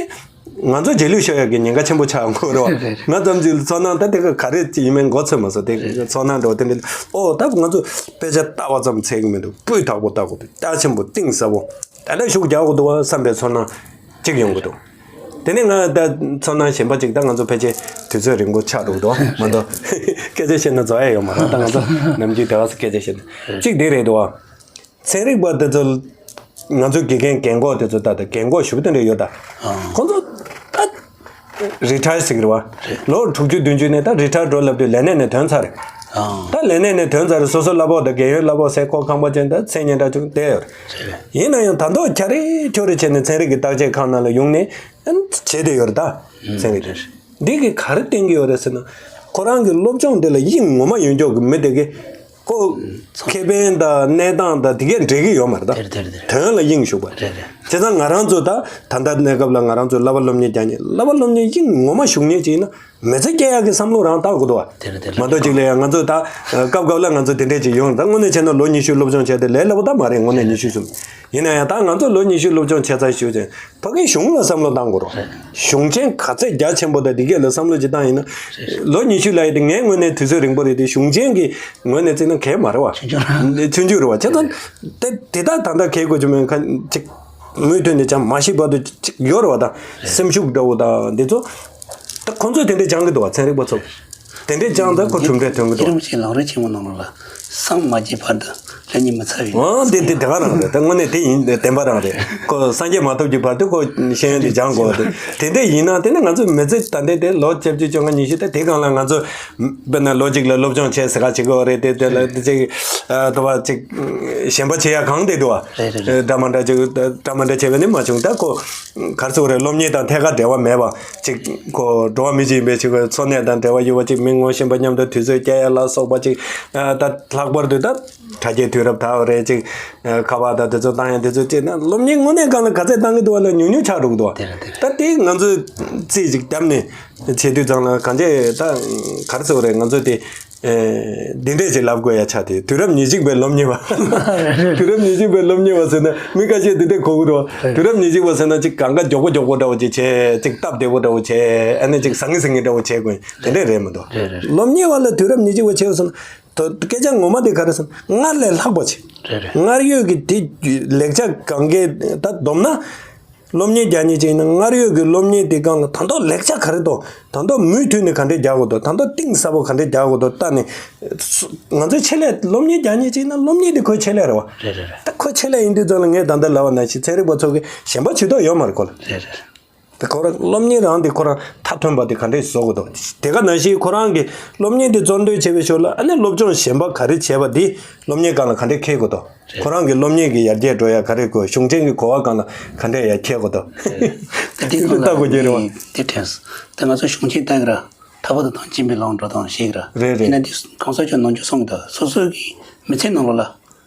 ང་ཚོ་རྗེས་ལུས་ཤོར་ཡག་གི་ཉེན་ཁ་ཆེན་པོ་ཆགས་ཡོང་གི་རེད་བ། རེད་རེད། ང་ཙམ་ཅིག་ཚོར་སྣང་ད་དེ་ག་ག་རེ་ཡིན་མིན་མགོ་ཚོས་མ་སོང་། དེ་ཚོར་སྣང་འདྲ་བོ་དེ་འདྲ། ཨོ་ད་ང་ཚོ་དཔེ་ཆ་ལྟ་བ་ཙམ་ཚད་ཀྱི་མི་འདུག་སྤུས་དག་པོ་ལྟ་དགོས་འདུག་རྒྱ་ཆེན་པོ་གཏིང་ཟབ་པོ་ད་ལྟ་ཤུགས་རྒྱག་དགོས་འདུག་བ་བསམ་པའི་ཚོར་སྣང་གཅིག་ཡོང་གི་འདུག་དེ་ནས་ང་ད་ཚོར་སྣང་གཞན་པ་གཅིག་ད་ང་ཚོ་ཕལ་ཆེར་དུས་ཚོད་རིང་པོ་ཆགས་འགྲོ་གི་འདུག་བ། མ་གཏོགས་སྐད་ཆ་བཤད་ན་རྫོགས་ཡ་ཡོད་མ་རེད། ད་ང་ཚོ་ནམ་རྒྱུན་དེ་བ་སུ་སྐད་ཆ་བཤད་ན་གཅིག་དེ་རེད་འདུག་བ། ཚན་རིག་པ་དེ་ཚོ་ང་ཚོའི་དགེ་རྒན་རྒན་གོག་དེ་ཚོ་ད་ལྟ་རྒན་གོག་ཞུ་བ་དེ་འདྲ་ཡོད་ད། ཨང་། ཁོང་ཚོ་ད་རི་ཊ་ཡར་ཟེར་གི་རེད་བ། རེད། ལོ་དྲུག་ཅུ་བདུན་ཅུ་ནས་ད་རི་ཊ་ཡར་འགྲོ་ལབ་དུས་ལས་གནས་ནས་ཐོན་ཚར་རེད། ཨང་། ད་ལས་གནས་ནས་ཐོན་ཚར་རེད། སོ་སོ་གླ་ཕོགས་དང་རྒན་ཡོལ་གླ་ཕོགས་ཟེར་ཁོ་ཁང་པ་ཅན་ད་མཚན་སྙན་གྲགས་ཅུང་བསྡད་ཡོད་རེད། རེད་རེད། ཡིན་ན་ཡང་ད་མདོ་ཁྱ་རེ་ཁྱོ་རེ་བྱས་ནས་ཚན་རིག་གི་བརྟག་དཔྱད་ཁང་ནང་ལ་ཡོང་ནས་བྱས་བསྡད་ཡོད་རེད་ད། ཚན་རིག་རེད། འདི་གིས་ག་རེ་བསྟན་གྱི་ཡོད་རེད་ཟེར་ན། ཁོ་རང་གི་སློབ་སྦྱོང་འདི་ལ་དབྱིངས་ངོ་མ་ཡོད་མཁན་གྱི་མི་དེ་གིས་ཁོ་ཁེ་ཕན་དང་གནས་སྟངས་དང་དེ་གས་འབྲེལ་གྱི་ཡོད་མ་རེད་ད། དེ་རེད་དེ་རེད་དེ་རེད། དོན་ལ་དབྱིངས་ཞུགས་པ་རེད། རེད་རེད། བྱས་ཙང་ང་རང་ཚོ་ད་ད་ལྟ་གནས་སྐབས་ལ་ང་རང་ཚོ་བསླབ་པ་སློབ་གཉེར་རྒྱག་མཁན་བསླབ་པ་སློབ་གཉེར་དབྱིངས་ངོ་མ་ཞུགས་མཁན་ཅིག་ཡིན་ན་མི་ཚེ་སྐྱེལ་ཡག་གི་བསམ་བློ་རང་བཏང་དགོས་འདུག་བ། དེ་རེད་དེ་རེད། མ་གཏོགས་ཅིག་ལ་ཡང་ང་ཚོ་ད་སྐབས་སྐབས་ལ་ང་ཚོ་དེ་འདྲས་ཅིག་ཡོང་ད་དངོས་གནས་བྱས་ན་ལོ་ཉི་ཤུ་སློབ་སྦྱོང་བྱས་ཏེ་ལས་སླ་པོ་ད་མ་རེད། དངོས་གནས་ཉི་ཤུ་གསུམ་ཡིན་ན་ཡང་ད་ང་ཚོ་ལོ་ཉི་ཤུ་སློབ་སྦྱོང་བྱས་ཚར་ཞུ་ཅན། ཕ་གིའི་གཞུང་ལ་བསམ་བློ་བཏང་དགོས་རོགས། རེད། གཞུང་ཆེན་ག་ཚད་རྒྱ་ཆེན་པོ་དང་འདི་གས་ལ་བསམ་བློ་ཅིག་བཏང་ཡིན་ན། རེད། ལོ་ཉི་ཤུ་ལ་ཡི་དེ་ངའི་ངོས་ནས་དུས་ཚོད་རིང་པོ་རེད་དེ་གཞུང་ཆེན་གྱི་ངོས་ནས་བརྩིས་ན་གལ་མ་རེད་བ། ཆུང་ཆུང་རེད། ཆུང་ཆུང་རེད་བ། བྱས་ཙང་དེ་དེ་དག་ད་ལྟ་གལ་དགོས་ཀྱི་མེད་ཁ་ཅིག་མུ་མཐུད་ནས་ཅང་མ་ཤི་བར་དུ་ཅིག་ཡོད་རེད་བ། ད་རེད། སེམས་ཤུགས་འདྲ་བོ་དང་འདི་ཚོ་ད་ཁོང་ཚོས་དེ་འདྲས་སྦྱང་གི་འདུག་བ། ཚན་རིག་པ་ཚོ། དེ་འདྲས་ཀྱང་ད་ཁོ་གྲུབ་འབྲས་ཐོན་གྱི་འདུག་ཁྱེད་རང་ཚོའི་ལམ་རིམ་ཆེན་མོ་ནང་ལོགས་ལ་སངས་མ་རྒྱས་བར་དུ་ལྷ་ཉིད་མི་ཚར་བའི། འོ་འདི་འདི་དེ་ག་རང་རེད། ད་དངོས་གནས་དེ་ཡིན་བདེན་པ་རང་རེད། ཁོ་སངས་རྒྱས་མ་ཐོབ་ཀྱི་བར་དུ་ཁོ་ཤེས་ཡོན་དེ་སྦྱང་དགོས་རེད། དེ་འདྲས་ཡིན་ན་དེ་ནི་ང་ཚོ་མི་ཚེ་ད་ལྟའི་དེ་ལོ་བཅུ་བཅོ་ལྔ་ཉི་ཤུ་ད་དེ་སྒང་ལ་ང་ཚོ་དཔེར་ན་ལོ་གཅིག་ལ་སློབ་སྦྱོང་བྱས་ཟེར་ག་བྱེད་དགོས་རེད། དེ་དེ་ལ་དེ་ཅིག་ཨ་དོ་བ་ཅིག་ཞེན་པ་བྱེད་ཡ་གང་དེ་འདུག་བ། རེད་རེད་རེད། འདྲ་མ་འདྲ་ཅིག་འདྲ་མ་འདྲ་བྱས་པ་ནི་མ་བྱུང་། ད་ཁོ་ག་རེ་ཟེར་དགོས་རེད། སློབ་གཉེར་དང་ཐད་ཀར་འབྲེལ་བ་མེད་པ། ཅིག་ཁོ་འགྲོ་བ་མི་ཅིག་ཡིན་པའི་ཅིག་འཚོ་གནས་དང་འབྲེལ་བ་ཡོད་པ་ཅིག་མི་ངོ་ཤེས་པ་མཉམ་དུ་དུས་ཚོད་བསྐྱལ་ཡ་ལ་སོགས་པ་ཅིག་ད་ལྷག་པར་དུ་ད་དྲ་རྒྱའི་དུས་རབས་ད་བ་རེད། ཅིག་ཁ་པར་དང་དེ་ཚོ་བཏང་ཡ་དེ་ཚོ་ཅིག་ན་སློབ་གཉེར་དངོས་གནས་སྒང་ལ་ག་ཚད་བཏང་གི་འདུག་བ་ལ་ཉུང་ཉུང་ཆགས་འགྲོ་གི་འདུག་བ། དེ་རེད་དེ་རེད། ད་དེ་ང་ཚོས་རྩིས་ཅིག་བརྒྱབ་ནས་བྱེད་དུས་ཙང་ལ་གང་ཅི་ད་ག་རེ་ཟེར་དགོས་རེད། ང་ཚོས་དེ་ ཨེ། འདི་འདྲས་ཅིག་ལབ་དགོས་ཡ་ཆགས་ཏེ། དུས་རབས་ཉེར་གཅིག་པའི་སློབ་གཉེར་བ། དུས་རབས་ཉེར་གཅིག་པའི་སློབ་གཉེར་བ་ཟེར་ན་མི་ཁ་ཤས་འདི་འདྲས་གོ་གི་རེད་བ། དུས་རབས་ཉེར་གཅིག་པ་ཟེར་ན་ཅིག་གང་ག་མགྱོགས་པོ་མགྱོགས་པོ་འདྲ་བོ་ཅིག་བྱས། ཅིག་སྟབས་བདེ་པོ་འདྲ་བོ་བྱས། ཨ་ནི་ཅིག་ཟང་ངེ་ཟིང་ངེ་འདྲ་བོ་བྱས་དགོས། དེ་འདྲས་རེད་མི་འདུག་རེད་རེད། སློབ་གཉེར་བ་ལ་དུས་རབས་ཉེར་གཅིག་པ་བྱས་ཟེར་ན། ད་སྐད་ཆ་ངོ་མ་དེ་ག་རེ་ཟེར་ན། སྔར་ལས་ལྷག་པ་ཅིག་རེད་རེད། སྔར་ཡོད་ཀྱི་དེ་ལེགས་ཆ་གང་གས་ད་བསྡོམས་ན། སློབ་གཉེར་རྒྱག་མཁན་ཅིག་ཡིན་ན། སྔར་ཡོད་ཀྱི་སློབ་གཉེར་དེ་སྒང་ལ་ད་དུང་ལེགས་ཆ་ག་རེ་འདུག་ད་དུང་མུ་མཐུད་ནས་ག་འདྲས་རྒྱག་དགོས་འདུག་ད་དུང་གཏིང་ཟབ་པོ་ག་འདྲས་རྒྱག་དགོས་འདུག་ལྟ་ནས། ང་ཚོའི་ཆེད་ལས་སློབ་གཉེར་རྒྱག་མཁན་ཅིག་ཡིན་ན། སློབ་གཉེར་དེ་ཁོའི་ཆེད་ལས་རེད་བ། རེད་རེད་རེད། ད་ཁོའི་ཆེད་ལས་ཡིན་དུས་ཙམ་ལ། ངས་ད་ལྟ་ལབ་པ་ནང་བཞིན་ཚན་རིག་པ་ཚོ་གིས་ཞེན་པ་བྱེད་ཐབས་ཡོད་མ་རེད་ཁོ་ལ། རེད་རེད། དེ་ཁོ་རང་སློབ་གཉེར་རང་དེ་ཁོ་རང་མཐའ་ཐོན་པ་དེ་ག་འདྲས་བཟོ་དགོས་འདུག་དེ་ག་ནང་བཞིན་ཁོ་རང་གི་སློབ་གཉེར་དེ་གཙོ་འདོན་བྱས་པའི་ཞོར་ལ། ཨ་ནི་སློབ་སྦྱོང་གཞན་པ་ག་རེ་བྱས་པ་དེ་སློབ་གཉེར་སྒང་ལ་ག་འདྲས་འཁེལ་དགོས་འདུག་རེད། ཁོ་རང་གི་སློབ་གཉེར་གྱི་ཡར་རྒྱས་འགྲོ་ཡ་ག་རེ་དགོས། གཞུང་ཆེན་གྱི་གོ་བ་སྒང་ལ་ག་འདྲས་ཡར་འཁེལ་དགོས་འདུག་དེ་ལྟ་དགོས་ཀྱི་རེད་བ། དེ་དྲན་སོང་། ད་ང་ཚོ་གཞུང་ཆེན་ལྟ་གི་ར། ཐར་པ་དང་ཐམས་ཅད་མཁྱེན་པའི་ལམ་འགྲོ་སྟངས་ཤེས་ཀྱི་ར། རེད་རེད། ཡིན་ན་དེ་གོང་ས་མཆོག་ནམ་རྒྱུན་གསུང་གི་འདུག་སོ་སོ་གི་མི་ཚེ་ནང་ལོགས་ལ་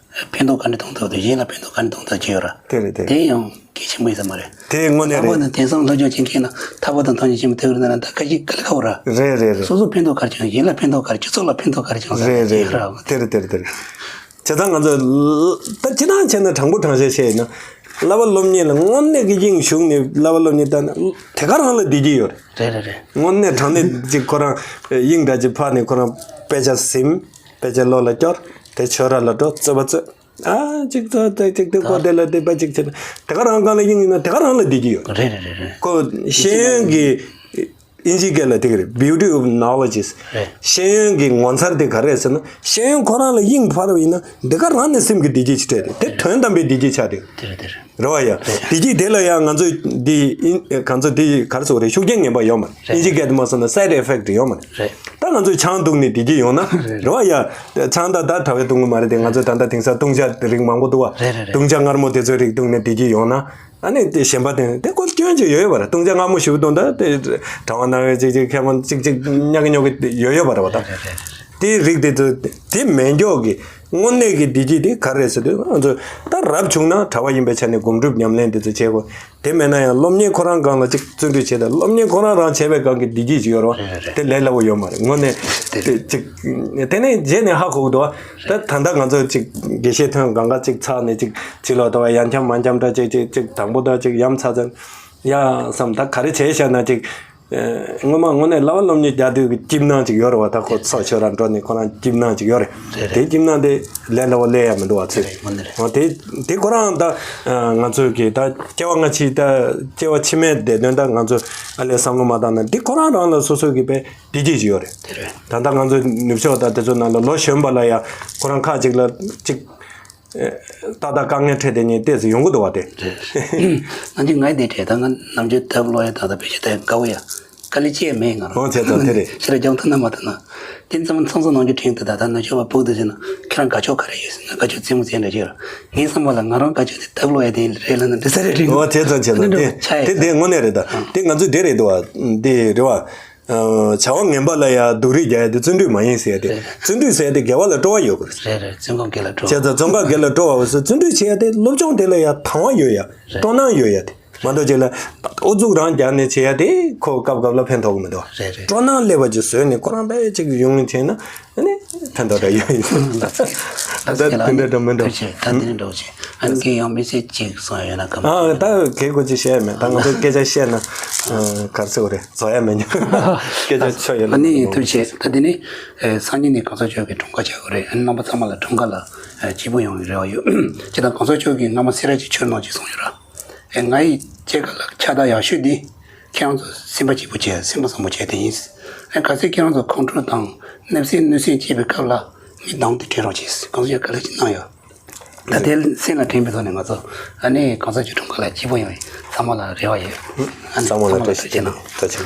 ཕན་ཐོགས་ག་འདྲ་གཏོང་ཐུབ་འདུག་གཞན་ལ་ཕན་ཐོགས་ག་འདྲ་གཏོང་ཐུབ་ཀྱི་ཡོད་ར། དེ་རེད་དེ་རེད། དེ་ཡང་གལ་ཆེན་པོ་ཡིན་ས་མ་རེད། དེ་དངོས་གནས་ལྷག་པར་རེད། དུ་དེང་སང་སློབ་སྦྱོང་བྱེད་མཁན་ལ་ཐར་པ་དང་ཐམས་ཅད་མཁྱེན་པ་ཐོབ་རེད་ན། ད་ཁ་ཅིག་དཀའ་ལས་ཁག་པོ་ར། རེད་རེད་རེད། སོ་སོ་ཕན་ཐོགས་ག་རེ་བྱུང་། གཞན་ལ་ཕན་ཐོགས་ག་རེ། སྤྱི་ཚོགས་ལ་ཕན་ཐོགས་ག་རེ་བྱུང་ས་རེད་རེད་རེད། ར། དེ་རེད་དེ་རེད་དེ་རེད། བྱས་ཙང་ང་ཚོ་ད་སྤྱིར་བཏང་བྱས་ན་དྲང་པོ་དྲང་བཞག་བཤད་ཡིན་ན། བསླབ་པ་སློབ་གཉེར་ལ་དངོས་གནས་ཀྱི་དབྱིངས་ཞུགས་ནས་བསླབ་པ་སློབ་གཉེར་བཏང་ན་དེ་ག་རང་ལ་བདེ་སྐྱིད་ཡོད་རེད། རེད་རེད་རེད། དངོས་གནས་དྲང་གནས་ཅིག་ཁོ་རང་དབྱིངས་འདྲ་ཅིག་ཕར་ནས་ཁོ་རང་དཔེ་ཆ་ཟིན། དཔེ་ཆ་བློ་ལ་སྐྱོར། དེ་ཆོས་ར་ལ་འགྲོ། རྩོད་པ་རྩོད། ཨ་ཅིག་ཚོ་དེ་ཅིག་དེ་ཀོ་དེ་ལ་དེ་པ་ཅིག་བྱས་ན་དེ་ག་རང་སྒང་ལ་དབྱིངས་ཡིན་ན་དེ་ག་རང་ལ་བདེ་སྐྱིད་ཡོད་རེད། རེད་རེད་རེད། ཁོ་ཤེས་ཡོན་གྱི་ཨིན་ཇི་སྐད་ལ་དེ་ག་རེད། Beauty of knowledge is རེད། ཤེས་ཡོན་གྱི་ངོ་མཚར་དེ་ག་རེ་རེད་ཟེར་ན། ཤེས་ཡོན་ཁོ་རང་ལ་དབྱིངས་འཕར་བ་ཡིན་ན་དེ་ག་རང་ནས་སེམས་ཀྱི་བདེ་སྐྱིད་ཅིག་སྤྲད་དེ། དེ་དོན་དམ་པའི་བདེ་སྐྱིད་ཆགས་དེ། དེ་རེད་དེ་རེད། རེད་བ་ཡ། བདེ་སྐྱིད་དེ་ལ་ཡང་ང་ཚོས་འདི་ཨིན་གང་ཚོ་འདི་ག་རེ་ཟེར་དགོས་རེད། ཤུགས་རྐྱེན་ངན་པ་ཡོད་མ་རེད། རེད། ཨིན་ཇི་སྐད་དུ་མ་སོང་ན་side effect ཡོད་མ་རེད། རེད། ད་ང་ཚོས་ཆང་བཏུང་ནས་བདེ་སྐྱིད་ཡོང་ན། རེད་རེད། རེད་བ་ཡ། ཆང་ད་ད་དྲ་བའི་བཏུང་གི་མ་རེད་དེ། ང་ཚོས་ད་ལྟ་དེང་སང་བཏུང་བྱ་རིགས་མང་པོ་འདུག་བ། རེད་རེད་རེད། བཏུང་བྱ་མངར་མོ་དེ་ཚོའི་རིགས་བཏུང་ནས་བདེ་སྐྱིད་ཡོང་ན། ཨ་ནི་དེ་ཞེན་པ་དེ་དེ་སྐོར་སྐྱོན་ཅིག་ཡོད་ཡོད་པ་རེད། བཏུང་བྱ་མངར་མོ་ཞེ་པོ་བཏུང་ད་དེ་གྲང་བ་ན་བའི་ཅིག་ཅིག་ཁེ་མོ་ཅིག་ཅིག་ཉག་གི་ཉོག་གི་ཡོད་ཡོད་པ་རེད་བ། ད་རེད་རེད་རེད། དེ་རིགས་དེ་ཚོ་དེ་མེད་མགྱོགས་ཀྱི་དངོས་གནས་ཀྱི་བདེ་སྐྱིད་དེ་ག་རེ་རེད་ཟེར་དུས། ང་ཚོ་ད་རབ་བྱུང་ན་གྲྭ་བ་ཡིན་པའི་ཆ་ནས་སྒོམ་སྒྲུབ་ཉམས་ལེན་དེ་ཚོ་བྱེད་དགོས། དེ་མེད་ན་ཡང་སློབ་གཉེར་ཁོ་རང་སྒང་ལ་ཅིག་བརྩོན་འགྲུས་བྱས་ཏེ། སློབ་གཉེར་ཁོ་རང་རང་བྱས་པའི་སྒང་གི་བདེ་སྐྱིད་ཅིག་ཡོད་རེད་བ། དེ་ལས་སླ་པོ་ཡོད་མ་རེད་དངོས་གནས། དེ་ཅིག་དེ་ནས་རྗེས་ནས་ཧ་གོ་གི་འདུག་བ། ད་ད་ལྟ་ང་ཚོ་ཅིག་དགེ་བཤེས་ཐོན་སྒང་ག་ཅིག་ཚར་ནས་ཅིག་ཕྱི་ལོགས་དུ་བ་ཡང་འཁྱམ་མ་འཁྱམ་འདྲ་ཅིག་ཅིག་ཅིག་དང་པོ་ད་ཅིག་ཡ་མཚར་ཙམ་ཡ་བསམ། ད་ག་རེ་བྱས་བཞག་ན་ཅིག་སྔོན་མ་དངོས་གནས་བསླབ་པ་སློབ་གཉེར་རྒྱག་དུས་ཀྱི་སྐྱིད་སྣང་ཅིག་ཡོད་རེད་བ། ད་ཁོ་ཚོ་ཆོས་ར་འགྲོ་ནས་ཁོ་རང་སྐྱིད་སྣང་ཅིག་ཡོད་རེད། རེད་རེད། དེ་སྐྱིད་སྣང་དེ་ལས་སླ་པོ་སླེབས་ཡ་མི་འདུག་བ་ཚོད། རེད། དངོས་གནས་རེད། འོ་དེ་དེ་ཁོ་རང་ད་ང་ཚོ་གི་ད་སྐྱེ་བ་སྔ་ཕྱི་ད་སྐྱེ་བ་ཕྱི་མའི་བདེ་དོན་ད་ང་ཚོ་ཨ་ལས་བསམ་བློ་མ་བཏང་ན་དེ་ཁོ་རང་རང་ལ་སོ་སོ་གི་དཔེ་བདེ་སྐྱིད་ཅིག་ཡོད་རེད། དེ་རེད། ད་ལྟ་ང་ཚོ་ནུབ་ཕྱོགས་ད་དེ་ཚོ་ནང་ལ་ལོ་གཞོན་པ་ལ་ཡ་ཁོ་རང་ཁག་ཅིག་ལ་ཅིག་ཏག་ཏག་དཀའ་ངལ་འཕྲད་དེ་ཉིན་ཏོག་ཙམ་ཡོང་གི་འདུག་བ་དེ། རེད། ནམ་རྒྱུན་ང་ཡི་དེ་བྲེལ། ད་ང་ནམ་རྒྱུན་དེབ་ཀློག་ཡ་དང་ད་བེད་སྤྱོད་དེ་དགའ་བོ་ཡ། དཀའ་ལས་ཅི་ཡང་མེད་ང་རང་། འོ་བྱས་ཙང་དེ་རེད། ཕྱི་ལ་རྒྱང་ཐག་ན་མ་ཐག་ན། དེ་ཙམ་ཚང་ཚང་ནམ་རྒྱུན་དྲན་འདུག་ད་ད་ནུབ་ཕྱོགས་པ་ཕུག་ཏུ་ཟེར་ན་ཁྱེད་རང་དགའ་ཕྱོགས་ག་རེ་ཡོད་ཟེར་ན་དགའ་ཕྱོགས་རྩེད་མོ་རྩེ་འདྲ་ཅིག་ར། ངའི་བསམ་པ་ལ་ང་རང་དགའ་ཕྱོགས་དེ་དེབ་ཀློག་ཡ་དེ་རེད་ལབ་ན་འགྲིག་ས་རེད་དྲན་འདུག་འོ་བྱས་ཙང་བྱས་ཙང་དེ་འདྲ་དེ་ཆགས་ཡ་དེ་དེ་དངོས་གནས་རེད། ད་དེ་ང་ཚོས་དེ་རེད་འདུག་བ། དེ་རེད་བ། བྱ་བ་ངན་པ་ལ་ཡང་སྡུག་རུས་རྒྱག་ཡ་དེ་བརྩོན་འགྲུས་མ་ཡིན་ཟེར་ཡ་དེ། རེད། བརྩོན་འགྲུས་ཟེར་ཡ་དེ་དགེ་བ་ལ་སྤྲོ་བ་ཡོད་དགོས། རེད་རེད། བརྩོན་ཁོག་དགེ་ལ་སྤྲོ་བ། བྱས་ཙང་བརྩོན་ཁོག་དགེ་ལ་སྤྲོ་བ་བ་སོ་བརྩོན་འགྲུས་བྱེད་ཡ་དེ་སློབ་སྦྱོང་དེ་ལ་ཡང་དང་བ་ཡོད་ཡ། རེད། སྤྲོ་སྣང་ཡོད་ཡ་དེ། མ་གཏོགས་ཅིག་ལ་ཨུ་ཚུགས་རང་རྒྱག་ནས་བྱེད་ཡ་དེ་ཁོ་སྐབས་སྐབས་ལ་ཕན་ཐོགས་གི་མི་འདུག་རེད་རེད། སྤྲོ་སྣང་སླེབས་པ་ཅིག་བཟོས་ནས་ཁོ་རང་དཔེ་ཅིག་ཡོང་ཡིན་བྱས་ན་ཨ་ནི་ཕན་ཐོགས་འདྲ་ཡོད་ཡིན། ད་ལྟ་དེ་འདྲ་འདྲ་མི་འདུག་ཐུགས་རྗེ་ཆེ། ད་དེ་འདྲ་འདྲ་བོ་ཆེ། ཨ་ནི་ཁྱེད་ཡང་མི་ཚེ་གཅིག་གསུང་ཡ་ཡོད་ན་གམ། ཨ་ད་གལ་གོ་ཅིག་བཤད་ཡ་མེད། ད་ང་ཚོ་སྐད་ཆ་བཤད་ན་ག་རེ་ཟེར་དགོས་རེད། རྫོགས་ཡ་མེད་ཉོ། སྐད་ཆ་ཆོ་ཡོད་ན། ཨ་ནི་ཐུགས་རྗེ་ཆེ། ད་དེ་ནི་སང་ཉིན་ནི་གོང་ས་མཆོག་གི་འཁྲུངས་སྐར་ཆགས་ཀྱི་རེད། ཨ་ནི་རྣམ་པ་ཚང་མ་ལ་འཁྲུངས་སྐར་ལ་སྐྱིད་པོ་ཡོང་བའི་རེ་བ་ཡོད། ཅི་ད་གོང་ས་མཆོག་གིས་སྔ་མ་སེ་ར་བྱེས་ཆོས་གནང་ཅིག་གསུངས་ཡོད་ར། ཨེ་ང་ཡི་སྐྱེས་སྐར་ལ་ཁྱབ་བསྒྲགས་ཡག་ཤོས་འདི་ཁྱེད་རང་ཚོ་སེམས་པ་སྐྱིད་པོ་བྱས། སེམས་པ་བཟང་པོ་བྱས་དེ་ཡིན། ཨེ་གལ་སྲིད་ཁྱེད་རང་ཚོ་ཁོང་ཁྲོ་དང་གནོད་སེམས་གནོད་སེམས་སྐྱེས་པའི་སྐབས་ལ་ངའི་གདངས་དེ་དྲན་རོགས་བྱས། གང་ཟག་ཡང་བཀའ་སློབ་ཅིག་གནང་ཡོད། ད་དེ་སེམས་ལ་དྲན་པའི་ཐོག་ནས་ང་ཚོ་ཨ་ནི་གང་ཟག་གི་འཁྲུངས་སྐར་ལ་སྐྱིད་པོ་ཡོང་བའི་ཚང་མ་ལ་རེ་བ་ཡོད། ཨ་ནི་ཚང་མ་ལ་ཚང་མ་ལ་བཀྲ་ཤིས་བདེ་ལེགས། ཐུགས་རྗེ་གནང་། ཐུགས་རྗེ་གནང་།